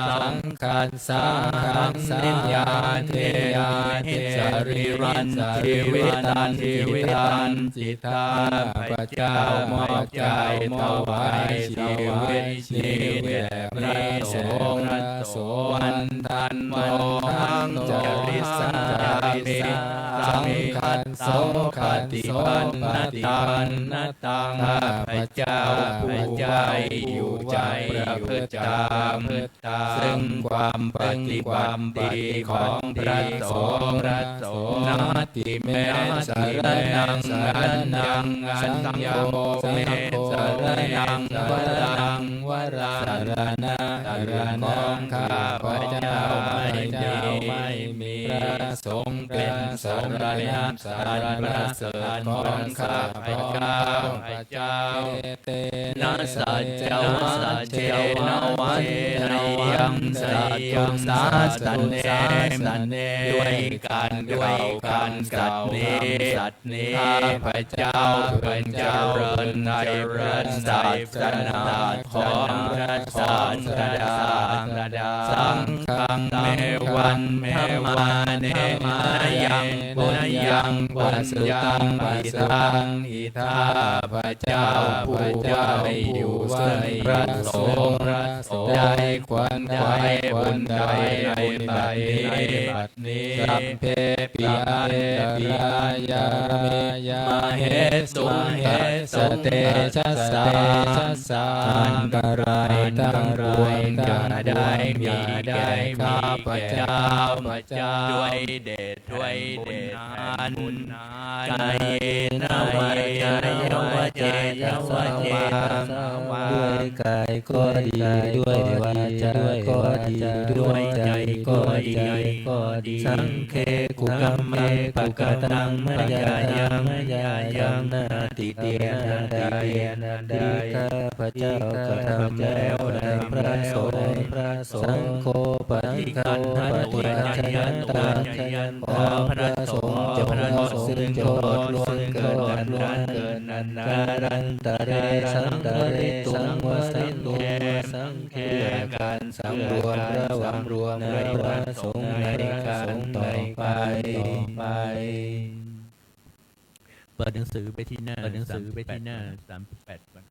saṅghassa ahaṃ niyyādemi sarīrañjīvitañcidaṃ ข้าพเจ้ามอบกายถวายชีวิตนี้แด่พระสงฆ์ vandantohaṃ carissāmi saṅghassopaṭipannataṃ ข้าพเจ้าผู้ไหว้อยู่จักประพฤติตาม ซึ่งความปฏิบัติดีของพระสงฆ์ natthi me saraṇaṃ aññaṃ, aññaṃ kho me saraṇaṃ varaṃ, varaṃ สรณะอื่นของข้าพเจ้าไม่มี พระสงฆ์เป็นสรณะอันประเสริฐของข้าพเจ้า etena saccavajjena vaḍḍheyyaṃ satthu sāsane ด้วยการกล่าวคำสัตย์นี้ ข้าพเจ้าพึงเจริญในพระศาสนาของพระศาสดา saṅghaṃ me vandamānena yaṃ puññaṃ pasutaṃ idha ข้าพเจ้าผู้ไหว้อยู่ซึ่งพระสงฆ์ได้ขวนขวายบุญใดในบัดนี้ sabbepi antarāyā me māhesuṃ tassa tejasā อันตรายทั้งปวงอย่าได้มีแก่ข้าพเจ้า ด้วยเดชด้วยเดชแห่งบุญนั้น กายเยนะวาจายวาจายวาจา ด้วยกายก็ดี ด้วยวาจาก็ดี ด้วยใจก็ดี สังเค กุกัมมัง ปะกะตัง มะยายัง มะยายัง นาติเตียน นาติเตียน อันใด ข้าพเจ้ากระทำแล้วในพระสงฆ์ สังโฆ ปะฏิคันหัตติ อัจฉยันตัง ขอพระสงฆ์จงยกซึ่งโทษล่วงเกินอันนั้น กาลันตะเร สังคาริตุง วะสังโฆ สังเข เพื่อการสำรวมระวังในพระสงฆ์ในการต่อไป เปิดหนังสือไปที่หน้า เปิดหนังสือไปที่หน้า สามสิบแปด ก่อน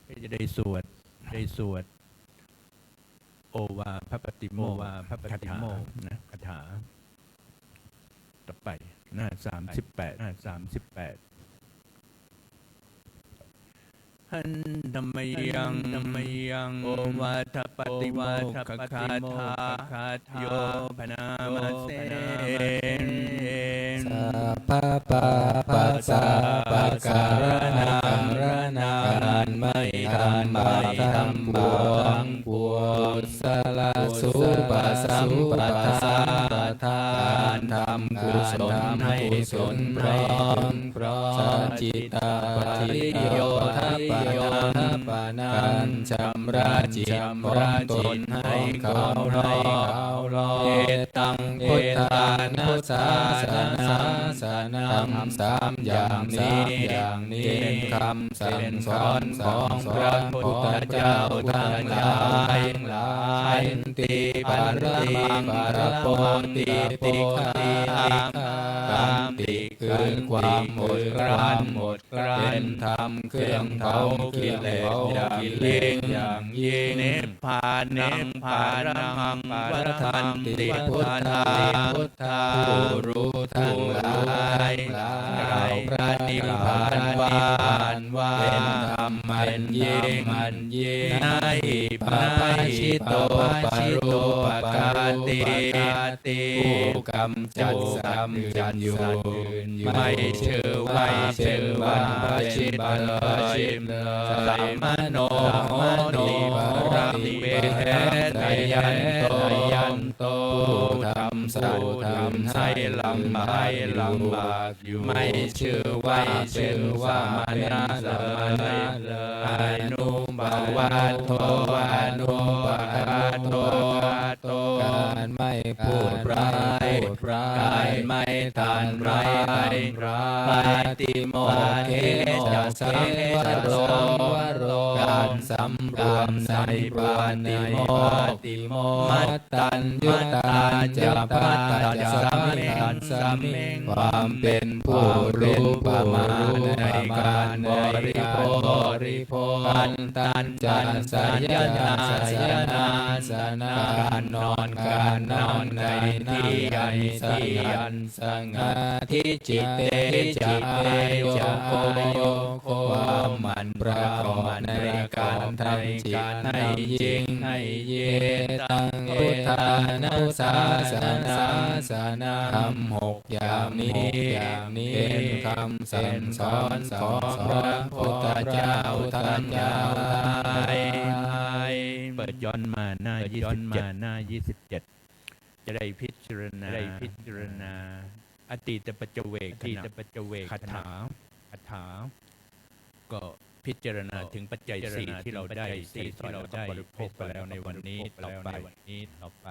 ที่จะได้สวด ได้สวด โอวาทปาติโมกข์ โอวาทปาติโมกข์ คาถา นะ คาถา ต่อไป หน้า สามสิบแปด หน้า สามสิบแปด หันธมยัง หันธมยัง โอวาทปาติโมกขคาถา โย ภะนามะเส สัพพะปาปัสสะปะกะระณัง การไม่ทำบาปทั้งปวง กุสละสูปะสัมปะทา การทำกุศลให้สมพร้อม สัจจิตะปะริโยธาปะนัง การชำระจิตของตนให้เคารพ เอตังพุทธานุสาสะนะ ธรรมสามอย่างนี้ เป็นคำสั่งสอนของพระพุทธเจ้าทั้งหลาย ขันติปะระมังปะระโมติ ขันติคือความอดกลั้น เป็นธรรมเครื่องเผากิเลสอย่างยิ่ง นิพพานังปะระมังวัฏฏันติพุทธา ผู้รู้ทั้งหลายกล่าวพระนิพพานว่า เป็นธรรมอันยิ่ง นะหิ ปะปะจิตโต ปะรูปะคาติ ผู้กำจัดสัตว์อื่นอยู่ ไม่ชื่อว่าเป็นบรรพชิตเลย สัมมโนโหติ ปะระติ วิเวชยันโต ผู้ทำสัตว์อื่นให้ลำบากอยู่ ไม่ชื่อว่าเป็นสมณะเลย อนุปวาโท อนุปวาโท การไม่พูดร้าย การไม่ทำร้าย ปาติโมกข์เขจะสังวโร การสำรวมในปาติโมกข์ มัตตัญญุตาจะภัตตาจะสมิง ความเป็นผู้รู้ประมาณในการบริโภค ปันตัญจะสยนาสยนาสนะ การนอน การนอนในที่อันสงัด สงัด ทิฏฐิเตจะอาโยโค ความหมั่นประกอบในการทำจิตให้ยิ่ง ให้ยิ่ง เอตังพุทธานุสาสนา ธรรมหกอย่างนี้ เป็นคำสั่งสอนของพระพุทธเจ้าทั้งหลาย เปิดย้อนมาหน้า เปิดย้อนมาหน้า ยี่สิบเจ็ด จะได้พิจารณา ได้พิจารณา อตีตปัจจเวกขณะ อตีตปัจจเวกขณะ คาถา คาถา ก็พิจารณาถึงปัจจัยสี่ที่เราได้ใช้สอยแล้วก็บริโภคไปแล้วในวันนี้ต่อไป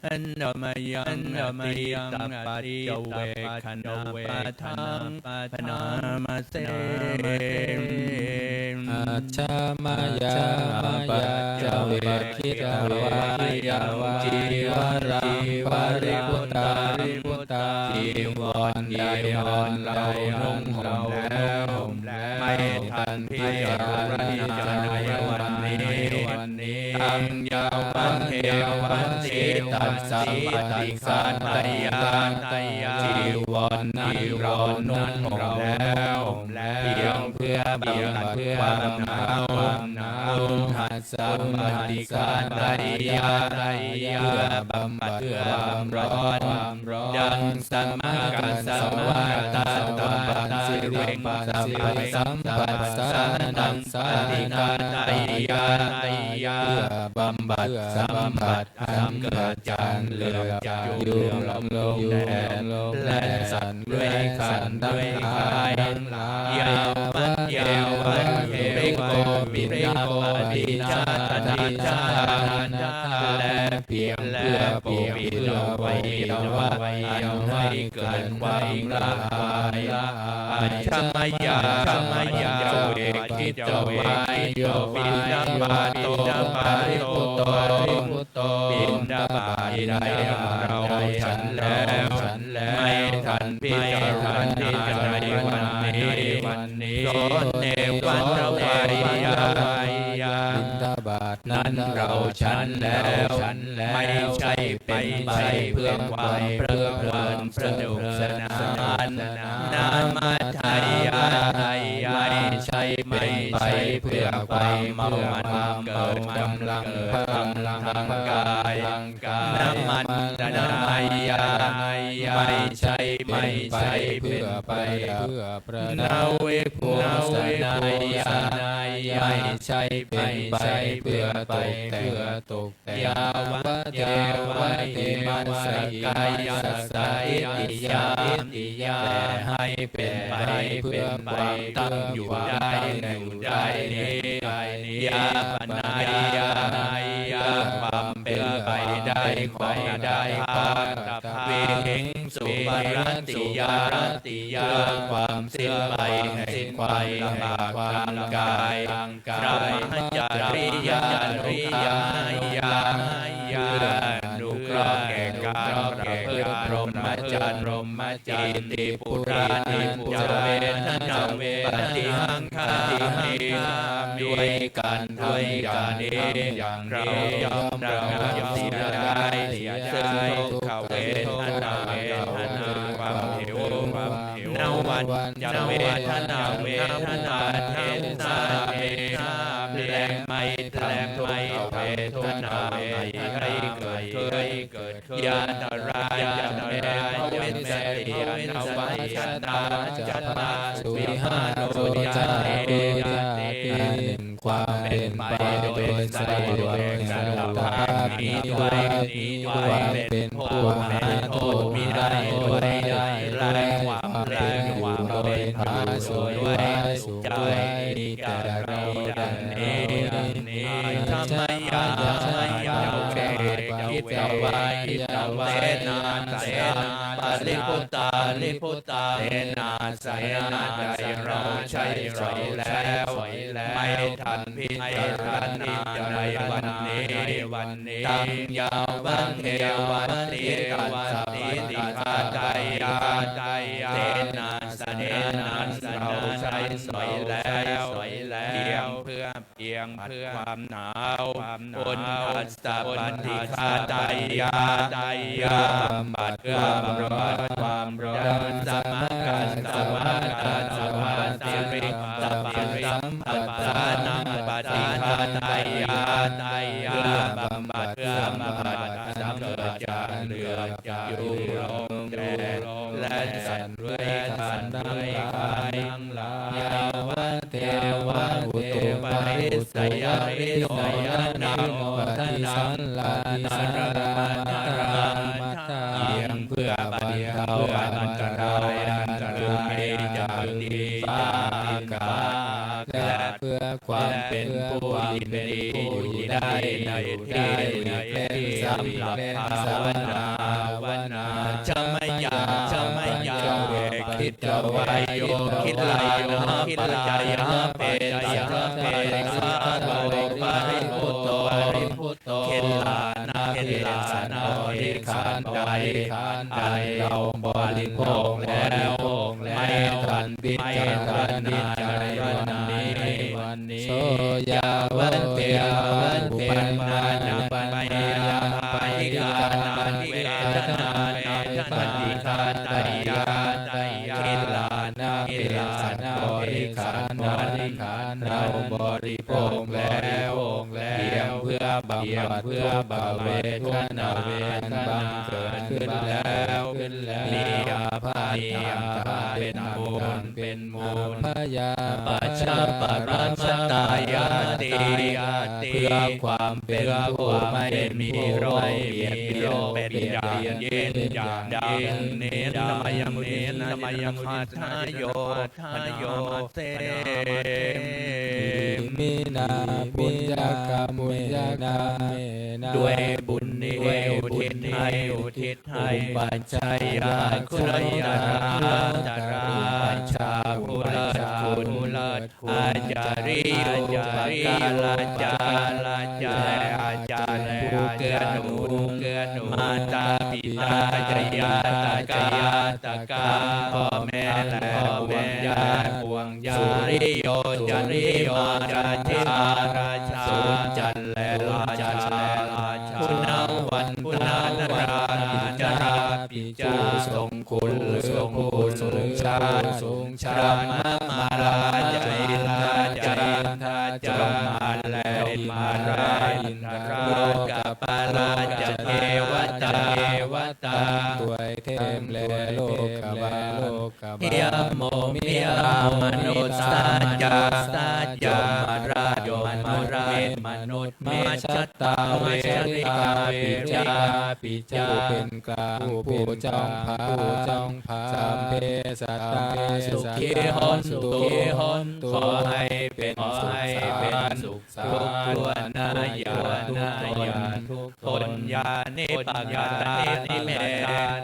อันธมยัง อันธมยัง อตีตปัจจเวกขณะปะทัง ภะนามะเส อัจฉมยาปัจจเวกขิตวายัง จีวรัง ปริภุตา จีวรใดอันเรานุ่งห่มแล้ว ไม่ทันพิจารณาในวันนี้ ตัง ยาวะเทวะสีตัสสะ ปฏิฆาตยา จีวรนั้นเรานุ่งห่มแล้ว เพียงเพื่อบำบัดความหนาว ความหนาว อุณหัส สัมผัส สัมผัส สัมผัส สัมผัส เพื่อบำบัดความร้อน ดัง สมะกัสสวะ กัสสวะ กัสสวะ กัสสวะ กัสสวะ สัมผัส สัมผัส สัมผัส สัมผัส สัมผัส เพื่อบำบัด สัมผัส อันเกิดจากเหลือบยุงลมแดด และสัตว์เลื้อยคลานทั้งหลาย ยาวะ เทวะ เทวะ เทวะ เทวะ ปิณฑปาติ ชาดา ชาดา และเพียงเพื่อปกปิดอวัยวะอันให้เกิดความละอาย Ajja mayā, ajja mayā, pañcavekkitvā yo piṇḍapāto, piṇḍapāto, บิณฑบาตได้เราฉันแล้ว ไม่ทันพิจารณาในวันนี้ โส เนวะ ทวายยา บิณฑบาตนั้นเราฉันแล้ว ไม่ใช่เป็นไปเพื่อความเพลิดเพลินสนุกสนาน นมัตถายะ ไม่ใช่เป็นไปเพื่อความเมามันเกิดกำลังพลังทางกาย นมัตถนายะ ไม่ใช่เป็นไปเพื่อประดับ นวิภูสนายะ ไม่ใช่เป็นไปเพื่อตกแต่ง ยาวะ เทวะ เทวะ สักกายสัตตาทิฏฐิยา แต่ให้เป็นไปเพื่อความตั้งอยู่ได้ในกายนี้ ยาปนายะ เพื่อความเป็นไปได้ของอนาถา วิหิงสุปรัตติยา เพื่อความสิ้นไปแห่งความลำบากทางกาย กรรมจริยานุกรรม เพื่ออนุเคราะห์แก่การประพฤติพรหมจรรย์ อิติปุราณัญจะเวทนานุปัฏฐิหังคามิ ด้วยการทำอย่างนี้ เราย่อมระงับเสียได้ซึ่งทุกขเวทนา เวทนาความหิว นวัญจะเวทนา เวทนาเทสามิ และไม่ทำทุกขเวทนาใหม่ให้เกิดขึ้น ยาตรายะเม ภวิสสติ อนวัชชตา จัตตาสุ วิหาโร จาติ ความเป็นไปโดยสะดวกแห่งสภาพนี้ ความเป็นผู้หาโทษมิได้ด้วย และความเป็นอยู่โดยผาสุกด้วย สุขด้วย แก่เราดังนี้ Ajja mayā, ajja mayā, pañcavekkitvā yo piṇḍapāto, piṇḍapāto, piṇḍapāto, เทนาสยา ปริภุตตา ปริภุตตา เทนาสยา ได้เราใช้สอยแล้ว ไม่ทันพิจารณาในวันนี้ ตัง ยาวะ เทวะ ทิฏฐัสสะ ปฏิฆาตายะ เทนาสยา นั้นเราใช้สอยแล้ว เพียงเพื่อ เพียงเพื่อความหนาว ความหนาว อุณหัสสะ ปฏิฆาตายะ เพื่อบำบัดความร้อน ความร้อน สมะกัสสวะ กัสสวะ สัมผัสสะ สัมผัสสานัง ปฏิฆาตายะ เพื่อบำบัด เพื่อบำบัดอันเกิดจากเหลือบยุงลมแดด และสัตว์เลื้อยคลานทั้งหลาย ยาวะ เทวะ อุตุปนิสสยะวิโนทะนา อุปาทิสัลลานารามาธา เพียงเพื่อบรรเทาอันตรายอันตรายจากดินฟ้าอากาศ และเพื่อความเป็นผู้ยินดีอยู่ได้ในที่หลีกเล่น สำหรับภาวนา Ajja mayā, ajja mayā, pañcavekkitvā yo khilaṇā pañcayā petāni, pañcasatā paribhuto, khilaṇa, khilaṇa, บริขารใดอันเราบริโภคแล้ว ไม่ทันพิจารณาในวันนี้ โส ยาวะ เทวะ อุปปannānaṃ, อุปปannānaṃ, ปฏิฆานานิเวทนา เวทนา ปฏิฆาตายะ khilaṇa, khilaṇa, บริขารนั้นเราบริโภคแล้ แล้ว เพียงเพื่อบำบัดทุกขเวทนาอันบังเกิดขึ้นแล้ว มีอาพาธต่างๆเป็นมูล เป็นมูล พยาปัจจปรมัตตายาติ เพื่อความเป็นผู้ไม่มีโรคเบียดเบียนเป็นอย่างยิ่ง อย่างยิ่ง เนน มะยัง เนน มะยัง ทัตถโย ทัตถโย เต Iminā puññakammena ด้วยบุญนี้ อุทิศให้ อุทิศให้ อุปัชฌัยยากุศลตรา อุปัชฌา ผู้เลิศ คุณ อาจาริโย ปการาจารย์ และอาจารย์ ผู้เกื้อหนุน มาตาปิตา จะญาติกา ญาติกา พ่อแม่ และปวงญาติ ปวงญาติ สุริโย จริมาราชา ราชา สุจันทร์ และราชา คุณวันตา นรา ปิจา ผู้ทรงคุณ หรือผู้ทรงชาติ ทรงชาติ พรหมมารา จะอินทา จะอินทา จอมมาร และอินทา อินทา โลกปาลา จะเทวตา เทวตา ด้วยเทพและโลกบาล ยโม ยโม มนุสสา จะ ยมราช ยมนุษย์ มนุษย์ มัชชตา เวริตา ปิจา ปิจา ผู้เป็นกลาง ผู้จ้องผา ผู้จ้องผา สัพเพสัตตา สุขี สัตตา หนตุ สุขี หนตุ ขอให้เป็นสุข ขอให้เป็นสุข ทุกทั่วหน้า อย่าทุกข์ทน ปุญญานิปกาตานิเม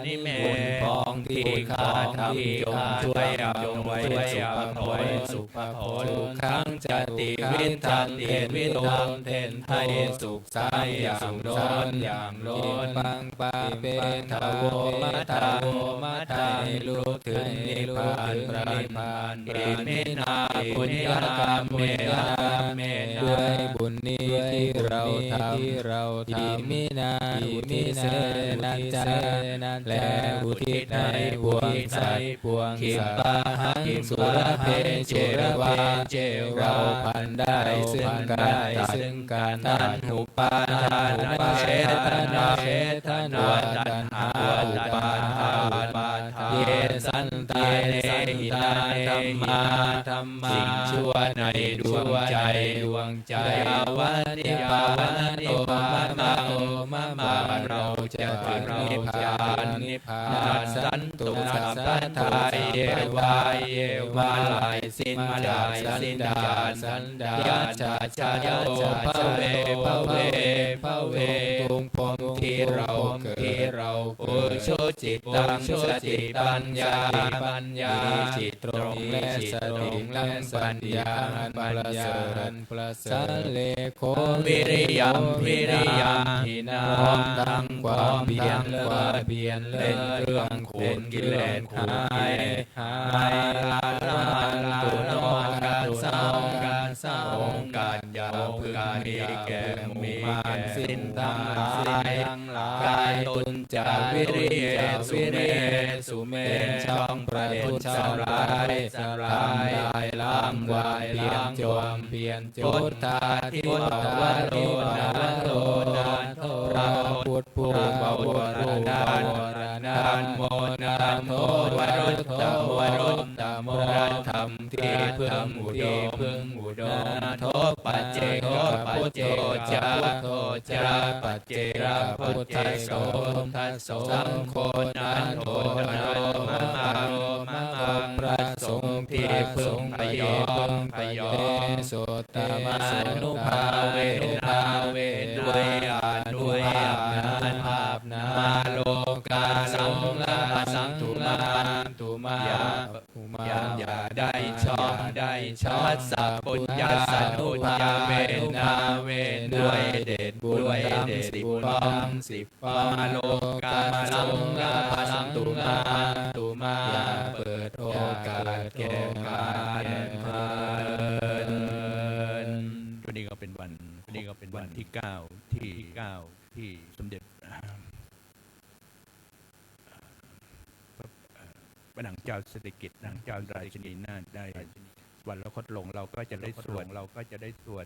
นิเม บุญพองที่ข้าทำ จงช่วยอำนวยสุภผล สุภผล สุขัง จติ วิทัง เถนตุ เถนตุ ให้สุขสายอย่างล้น อย่างล้น ปัง ปาเปทโว มัทโว มัท ให้ลุถึงนิพพาน พระนิพพาน อิมินา ปุญญากรรมเมนา ด้วยบุญนี้ที่เราทำ ที่เราทำ อิมินา อุทิเสนะ จะ และอุทิศให้ปวงสัตว์ ปวงสัตว์ ขิปปาหัง สุรเพเจวะ เราพันได้ซึ่งกัน ตัด ซึ่งกัน ตัณหุปาทานะเฉทนา เฉทนา ตัวตัณหา อุปาทาน อุปาทาน เยสันตาเน หิตา ธัมมา ธัมมา สิ่งชั่วในดวงใจ ดวงใจ ยาวะนิพพานะโต มะมัง โต มะมัง เราจะถึงนิพพาน นิพพาน นัสสันตุ สัพพะทา เยวา เยวา สิ้นจากสันดาน สันดาน ยัจฉา ยัจฉา โต ภะเว ภะเว ภะเว จงพรมที่เราเกิด ที่เราเกิด อุชุจิตตัง ชุจิต ปัญญา ปัญญา มีจิตตรงและสติ และสติ และปัญญาอันประเสริฐ อันประเสริฐ สัลเลโข วิริยัม หินา วิริยัม หินา พร้อมทั้งความเพียรเลิศ ความเพียรเลิศ เป็นเครื่องขูดกิเลส ขูดกิเลสหาย หาย มาลาลามาลันตุ โน กัสสะ โน กัสสะ องค์การอย่าพึงมีแก่หมู่มารสิ้นทั้งหลาย สิ้นทั้งหลาย กาตุญจะ วิริเยสุเม สุเม เป็นช่องประทุษร้าย ทำลายล้างความเพียรจม เพียรจม พุทธาธิปวโร นาโถ นาโถ พระพุทธผู้บวรนั้น ธัมโม นาโถ วรุตตโม วรุตตโม พระธรรมที่พึ่งอุดม ที่พึ่งอุดม นาโถ ปัจเจกพุทโธ จะ พุทโธ จะ ปัจเจกพุทโธ พุทธโธ สังโฆ นาโถ นโร มะมัง นโร มะมัง พระสงฆ์ที่พึ่งพยอง พยอง เตโส ตมานุภาเวนะ ด้วยอานุภาพนั้น มาโลกาสังลพันตุมา ตุมา อย่าได้ชอก ได้ชอก ทัสสะปุญญานุภาเวนะ ด้วยเดชบุญทั้งสิบปอง สิบปอง มาโลกาสังลพันตุมา ตุมา อย่าเปิดโอกาสแก่มารแก่เวร วันนี้ก็เป็นวัน วันนี้ก็เป็นวันที่เก้า ที่เก้า ที่สมเด็จ พระนางเจ้าสิริกิติ์ นางเจ้าราชินีนาถได้ วันละคตลง เราก็จะได้สวด เราก็จะได้สวด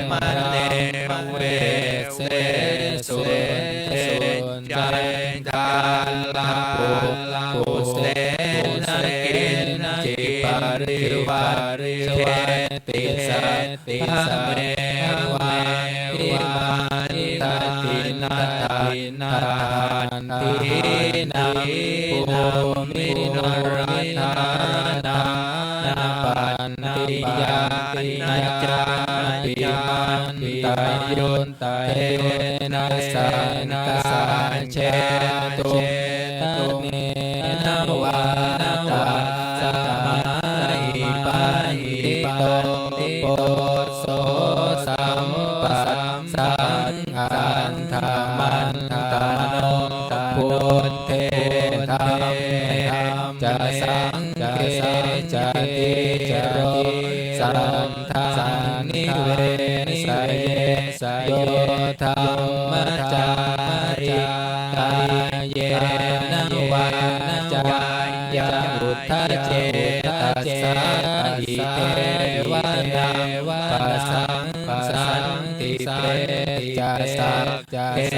mane vese sunte cañcallapubusena kiñci parivajjeti saddhameva vivattati. Natthīnaṃ bhūmiṃ rakkhanti, na pattiyāni na cāpimaṃ, taññuddhena saṅghajjhetu, nena vā na tassa māhi paṇḍito poso sampassaṃ addhamantano. Buddhe dhamme ca saṅghe ca dhīro saddhaṃ nivesaye. Yo dhammacārī kāyena vācāya uda cetasā, idheva naṃ passaṃ santi pecca sagge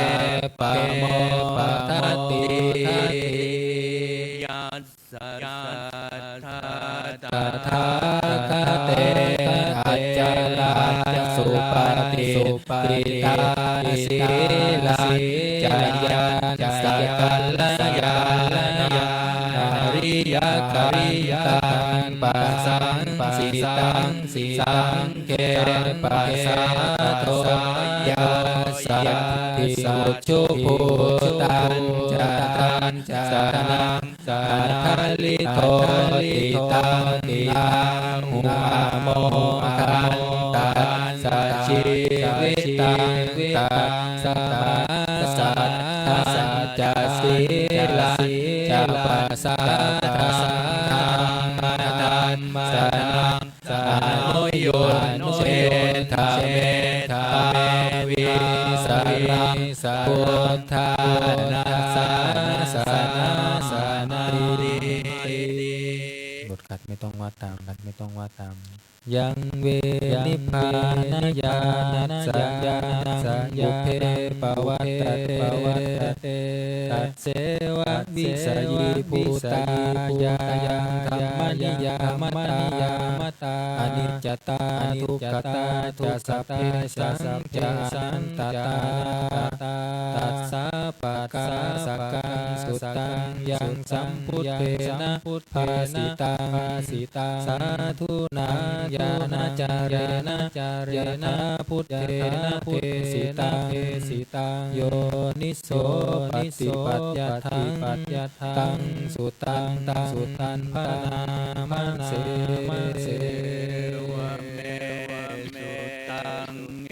pamodati. Yassa saddhā tathāgate acalā supaṭiṭṭhitā sīlañca yaṃ sakalaṃ ariyamariyaṃ passaṃ sitaṃ saṅghe pasādo yassaddi ujuvuttaṃ ca taṃ sanaṃ adaliṭṭho tiṭṭhaṃ āhu amogham tassa jīvitaṃ tasmā saddhaṃ ca sīlañca pasādaṃ dhammassanaṃ anuyuñjetha medhāvī saraṃ buddhāna sāsanamāti. บทขัดไม่ต้องว่าตาม ขัดไม่ต้องว่าตาม Yaṃ ve nibbānañāṇassañāṇaṃ pubbe pavattati, tasseva visayībhūtāyaṃ dhammaniyāmatā aniccatā dukkhatā ca sabbesaṃ ca anattā. Tassāpakāsakaṃ suttaṃ yaṃ sambuddhena bhāsitaṃ, sādhunā ñāṇācarena yathā buddhena desitaṃ, yoniso paṭipatti taṃ suttaṃ taṃ bhaṇāma se.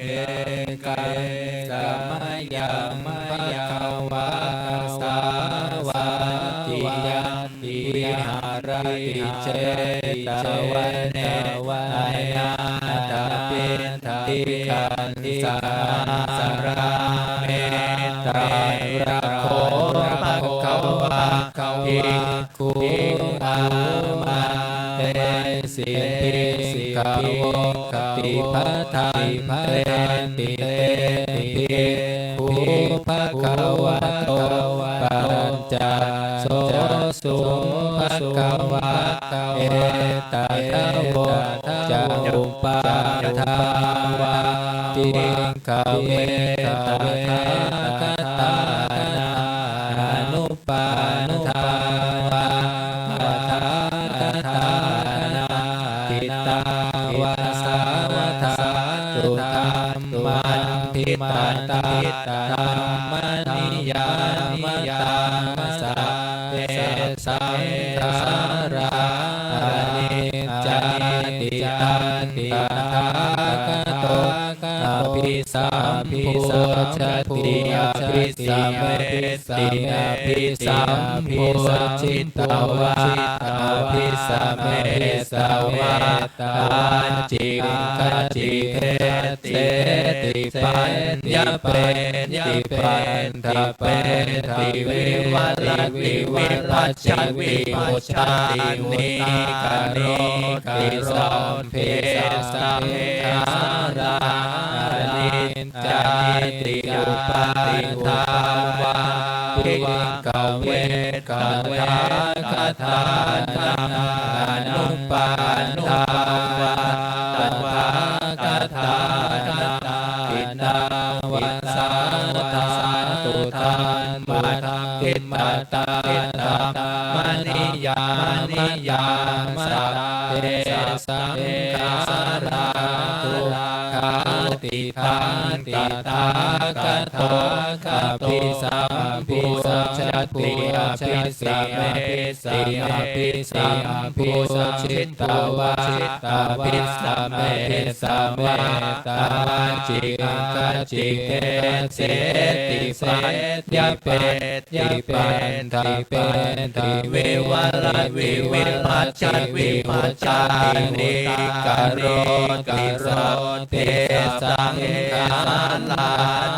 Ekaṃ samayaṃ bhagavā sāvatthiyaṃ viharati jetavane anāthapiṇḍikassa ārāme. Tatra kho bhagavā bhikkhū āmantesi bhikkhavoti. Bhadanteti te bhikkhū bhagavato paccassosuṃ. Bhagavā etadavoca: Uppādā vā bhikkhave tathāgatānaṃ anuppādā vā tathāgatānaṃ ṭhitāva sā vā dhātu dhammaṭṭhitatā dhammaniyāmatā sabbe saṅkhārā aniccāti. Taṃ tathāgato abhisambujjhati abhisameti, abhisambujjhitvā abhisametvā ācikkhati deseti paññapeti paṭṭhapeti vivarati vibhajati uttānīkaroti sabbe saṅkhārā aniccāti. Uppādā vā bhikkhave tathāgatānaṃ anuppādā vā tathāgatānaṃ ṭhitāva sā vā dhātu dhammaṭṭhitatā dhammaniyāmatā sabbe saṅkhārā dukkhāti. Taṃ tathāgato abhisambujjhati abhisameti, abhisambujjhitvā abhisametvā ācikkhati deseti paññapeti paṭṭhapeti vivarati vibhajati uttānīkaroti sabbe saṅkhārā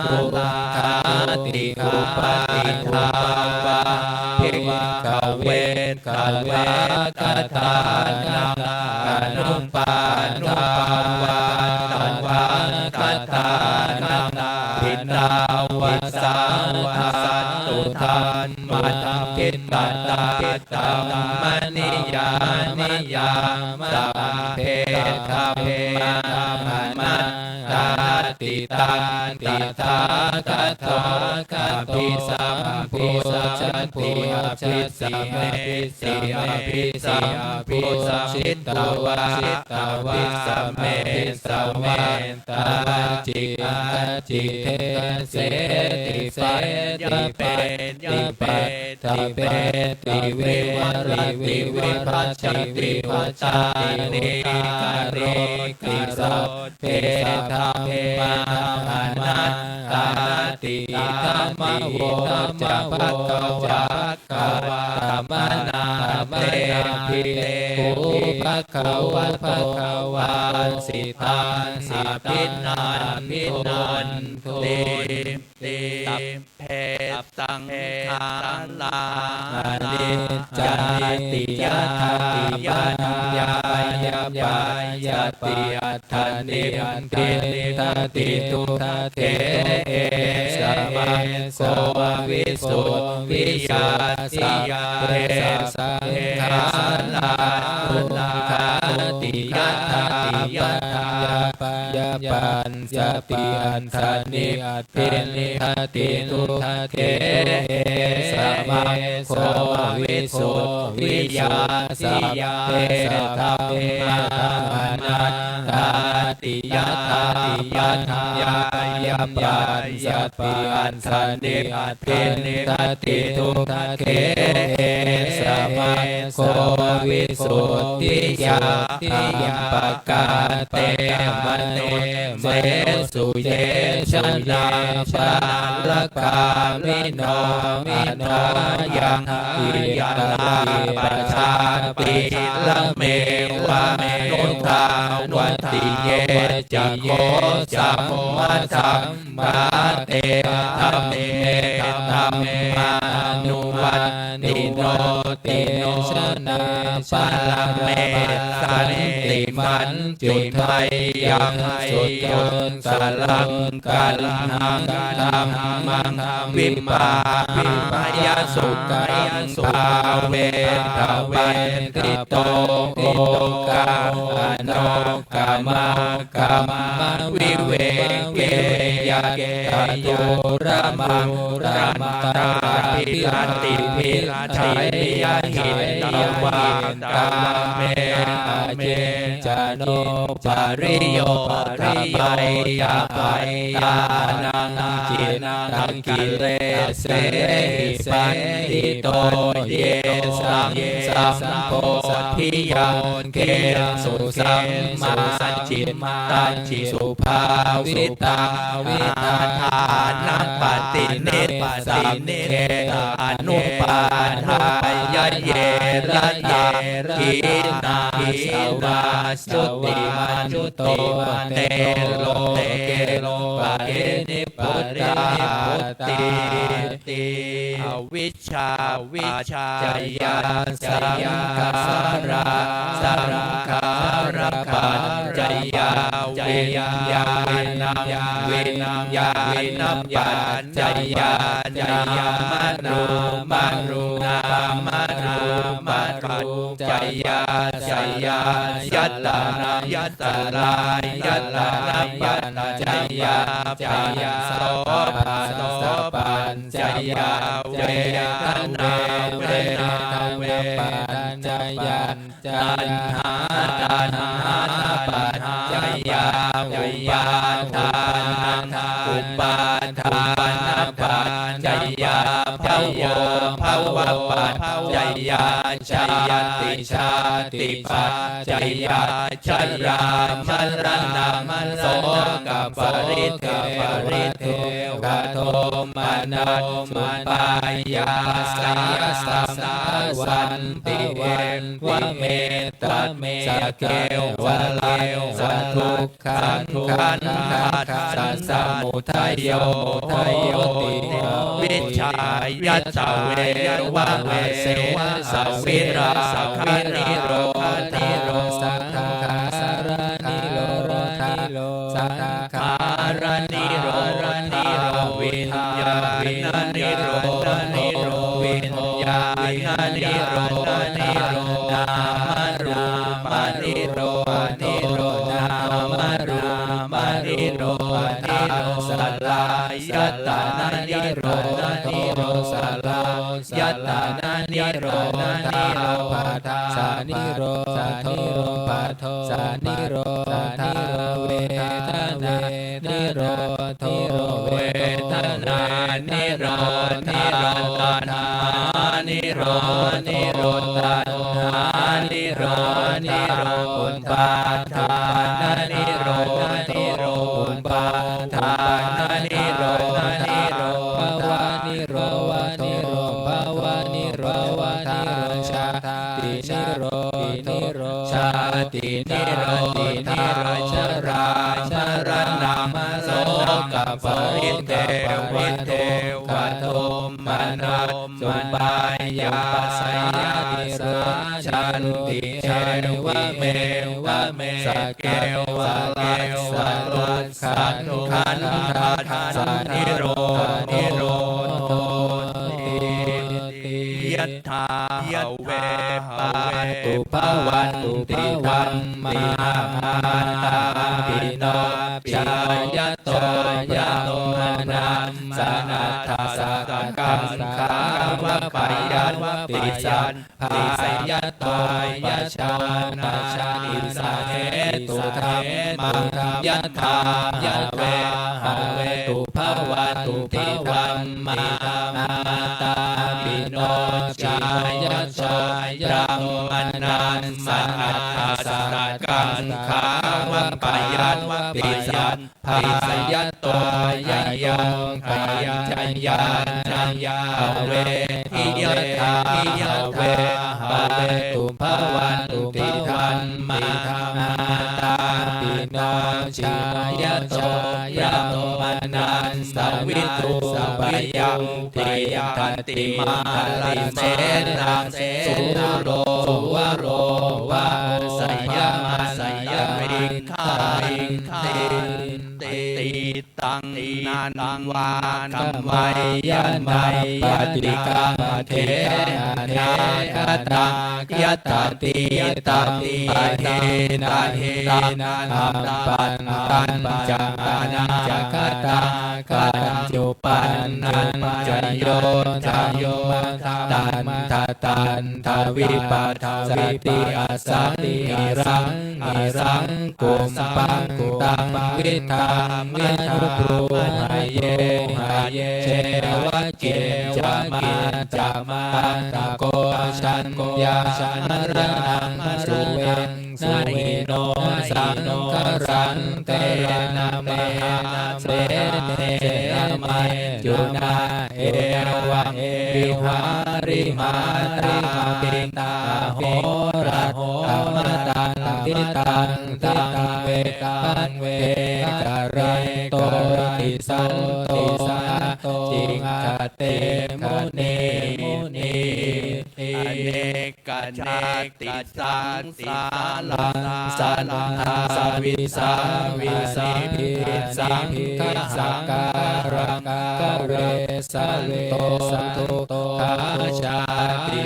dukkhāti. Uppādā vā bhikkhave tathāgatānaṃ anuppādā vā tathāgatānaṃ ṭhitāva sā vā dhātu dhammaṭṭhitatā dhammaniyāmatā sabbe dhammā anattā Iti taṃ tathāgataṃ abhisambujjhati abhisameti abhisambujjhitvā abhisameti sametvā kañci kañci deseti paṭipadapeti vivarati vibhajati uttānīkaroti sabbe dhammā anattāti. Idamavoca bhagavā. Katamana te bhikkhū bhagavato bhāsitaṃ abhinandunti. Sabbe saṅkhārā aniccāti yathāyaṃ panyāpajjati aṭṭhanetti ṭhitati dukkhe. Esa maggo visuddhiyā. Sabbe saṅkhārā dukkhāti yathāyaṃ panyāpajjati aṭṭhane ṭṭhati dukkhe. Esa maggo visuddhiyā. Sabbe dhammā anattāti yathāyaṃ panyāpajjati aṭṭhane ṭṭhati dukkhe. Esa maggo visuddhiyā. Appakante mane mesuye janā pāragāmino anāyaṃ itarā pajāpiramevanuddavati. Ye ca kho sammā dhammā te dhamme dhammānuvat tino te janā pāramessanti maññu tayyaṃ sutuṃ saraṃ kallaṃ dhammaṃ vimānāya sukhāya bhāvetvā ṭhito okā ano kamā kammavivekeyyatadūramantarābhirattivijayyā hitvā kāme acintano pariyopapayya attānaṃ cinakilesehi paṇīto yesaṃ sambodhiyaṃ kesu sammācittāni subhāvitā attānapaṭinissagge anupādāya ye ratā khīṇā savā nuttimanto te loke paṭinibbutāti. Avijjā paccayā saṅkhārā, saṅkhārapaccayā viññāṇaṃ, viññāṇapaccayā nāmarūpaṃ, nāmarūpapaccayā āyatana, āyatanapaccayā phassapacchayā vedanā, vedanāpaccayā taṇhā, taṇhāpaccayā upādānaṃ, upādānapaccayā bhavo, bhavapaccayā jāti, jātipaccayā jarāmaraṇaṃ sokaparidevadukkhadomanassupāyāsā bhavantu me, bhavantu me. Sakevalam sadukkhaṃ dukkhassa samudayo hoti, avijjāya tveva asesā virāgānirodho, saṅkhāranirodho, saṅkhāranirodho, viññāṇanirodho, viññāṇanirodho, nāmarūpanirodho, nāmarūpanirodho, salayatana nirodho, salayatana nirodho, salayatana nirodho, vedana nirodho, vedana nirodho, taṇhā nirodho, taṇhā nirodho, upaṭṭhāna nirodho, upaṭṭhāna nirodho, bhava nirodho, bhava nirodho, jāti nirodho, jāti nirodho, jarā maraṇā, sokaparidevadukkhadomana upāyāsā, nirujjhanti, evameva sattvaṃ, tathāgato nirodho hoti. Yathā have pātubhavantivaṃ, mahāmātāpiṇḍapiyā, yato brāhmaṇassa addhasakaṃ, khāvapayampi saṅghāya, yato pajānāti sahetukaṃ, yathā have pātubhavantivaṃ, mahāmātāpiṇḍapiyā, yato brāhmaṇassa addhasakaṃ, khāvapayampi saṅghāya, yato pañcaññānā bhavehi, yathā have pātubhavantivaṃ, mahāmātāpiṇḍapiyā, yato brāhmaṇassa vithūpayaṃ, tiṭṭhanti mahāsenaṃ, sūro varo vāsayamajjhamhi, taṃ naṃ vā kammayya, nappatiṭṭhati, anāgatā yathātītā, pahīnantaṃ appantañca, anāgatā kañcuppannañca, yo dhammaṃ tattha tattha vipassati, asaṃhiraṃ nisaṅkupaṃ, taṃ viddhā manubrūhaye, ye ceva kiñcamajjhamā, tattha kho ācayya maraṇaṃ suveṃ, na hi no saṅgaraṃ tena mahāsenena, maccunā evaṃ vihārimātāpiṃ, ahorattamatanditaṃ, taṃ vepaṃ vekarito, disato ācikkhate munī. Anekajātisaṃsāraṃ, sattā visa vītitisaṅkhasaṃ, kālantare saṃyogo dukkha jāti,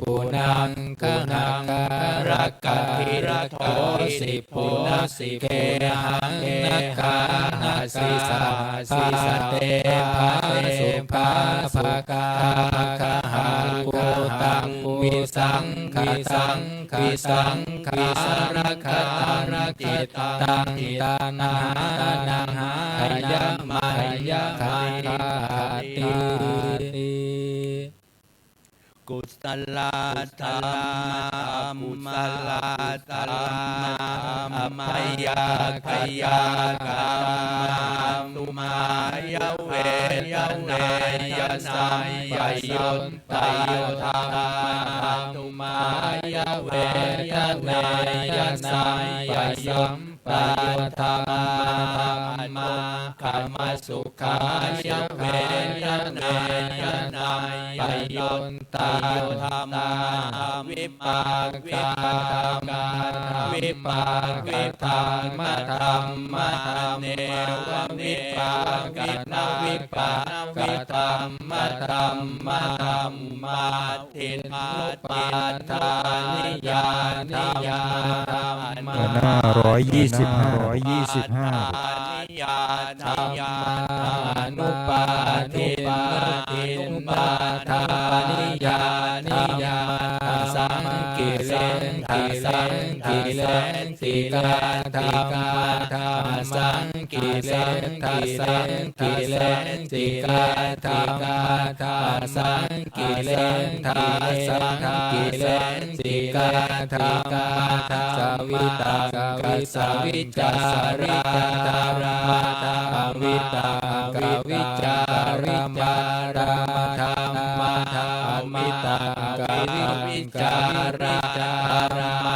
punapunaṃ guṇākāraṃ, atthi atthi ghosi punassi, gehaṃ naggaṃ hasi sahassi, satte pāde pāpaggaho, pāpaggahaṃ kuṭaṃ visaṅkhataṃ, visaṅkhārakkhaṃ cittaṃ, cittaṃ anāgāmiṃ, khayamāyatati. Kusalā dhammā, akusalā dhammā, abyākajā dhammā, supāyā vedanāya sampayuttā dhammā, supāyā vedanāya sampayut tā dhammā, kamasukhāya vedanāya sampayuttā dhammā, avipākā dhammā, vipākadhammadhammā, nevavipākanavipākadhammadhammā, dhammā หน้าร้อยยี่สิบห้า ร้อยยี่สิบห้า dhammā, anupādinnupādinnā dhammā, niyyāniyā dhammā, saṅkiliṭṭhā saṅkiliṭṭhikā dhammā, saṅkiliṭṭhā saṅkiliṭṭhikā dhammā, saṅkiliṭṭhā saṅkiliṭṭhikā dhammā, savitakkasavicārā dhammā, avitakkavicāramattā dhammā, avitakkavicārā dhammā,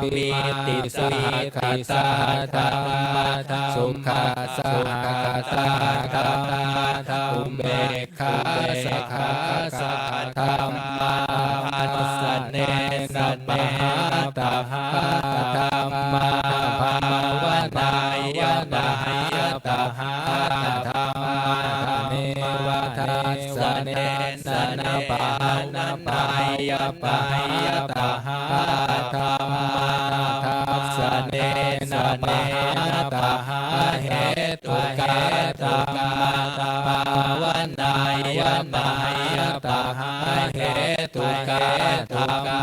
pītisahagatā dhammā, sukhasahagatā dhammā, upekkhāsahagatā dhammā, dassanena pahātabbā dhammā, bhāvanāya pahātabbā dhammā, neva dassanena na pahātabbā, pahātabbā dhammā, dassanena pahātabbā, hetukā dhammā, bhāvanāya pahātabbā, hetukā dhammā,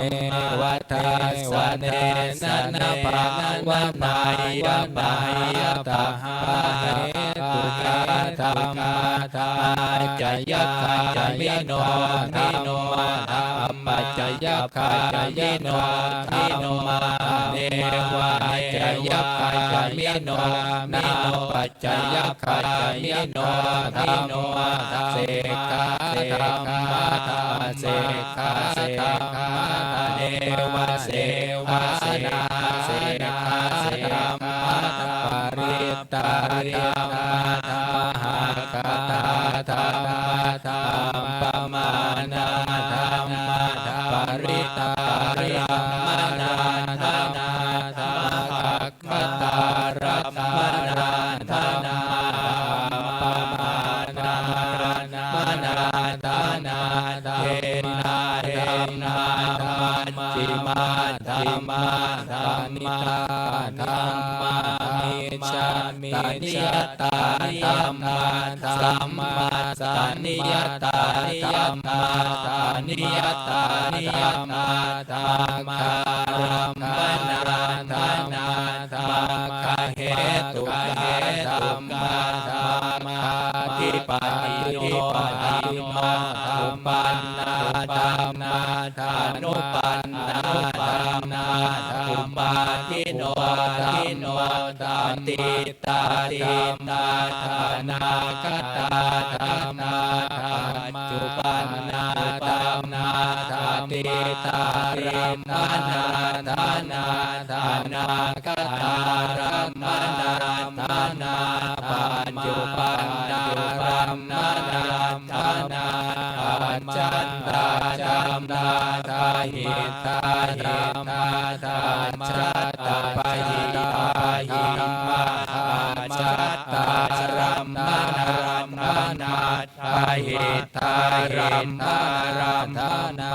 neva dassanena na bhāvanāya pahātabbā, ahetukā dhammā, ācayagāminō dhammā, apacayagāminō dhammā, nevācayagāminō, nāpacayagāminō dhammā, sekkhā dhammā, asekkhā dhammā, nevasek khā nāsekkhā dhammā, parittā dhammā, mahaggatā dhammā, appamāṇā dhammā, parittārammaṇā dhammā, mahaggatārammaṇā dhammā, appamāṇārammaṇā dhammā, heṭṭhā dhammā, majjhimā dhammā, paṇītā dhammā, pacchimā dhammā, aniyatā dhammā, sammattaniyatā dhammā, aniyatā dhammā, maggārammaṇā dhammā, maggahetukā dhammā, maggādhipatino dhammā, uppannā dhammā, anuppannā dhammā, uppādino dhammā, atītā dhammā, anāgatā dhammā, paccuppannā dhammā, atītārammaṇā dhammā, anāgatārammaṇā dhammā, paccuppannārammaṇā dhammā, ajjhattā dhammā, bahiddhā dhammā, ajjhattabahiddhā dhammā, ajjhattārammaṇā dhammā, bahiddhārammaṇā dhammā,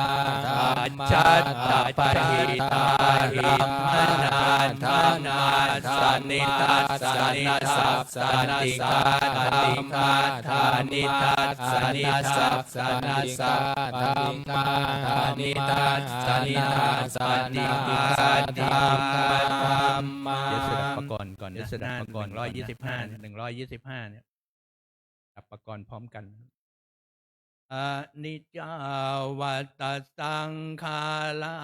ajjhattabahiddhārammaṇā dhammā, sanidassanasappaṭighā dhammā, sanidassanasappaṭighā dhammā, sanidassanasappaṭighā dhammā. เดี๋ยวสดับประกรณ์ก่อนนะ เดี๋ยวสดับประกรณ์ก่อนนะ หนึ่งร้อยยี่สิบห้า หนึ่งร้อยยี่สิบห้า เนี่ย ดับประกรณ์พร้อมกัน Aniccā vata saṅkhārā,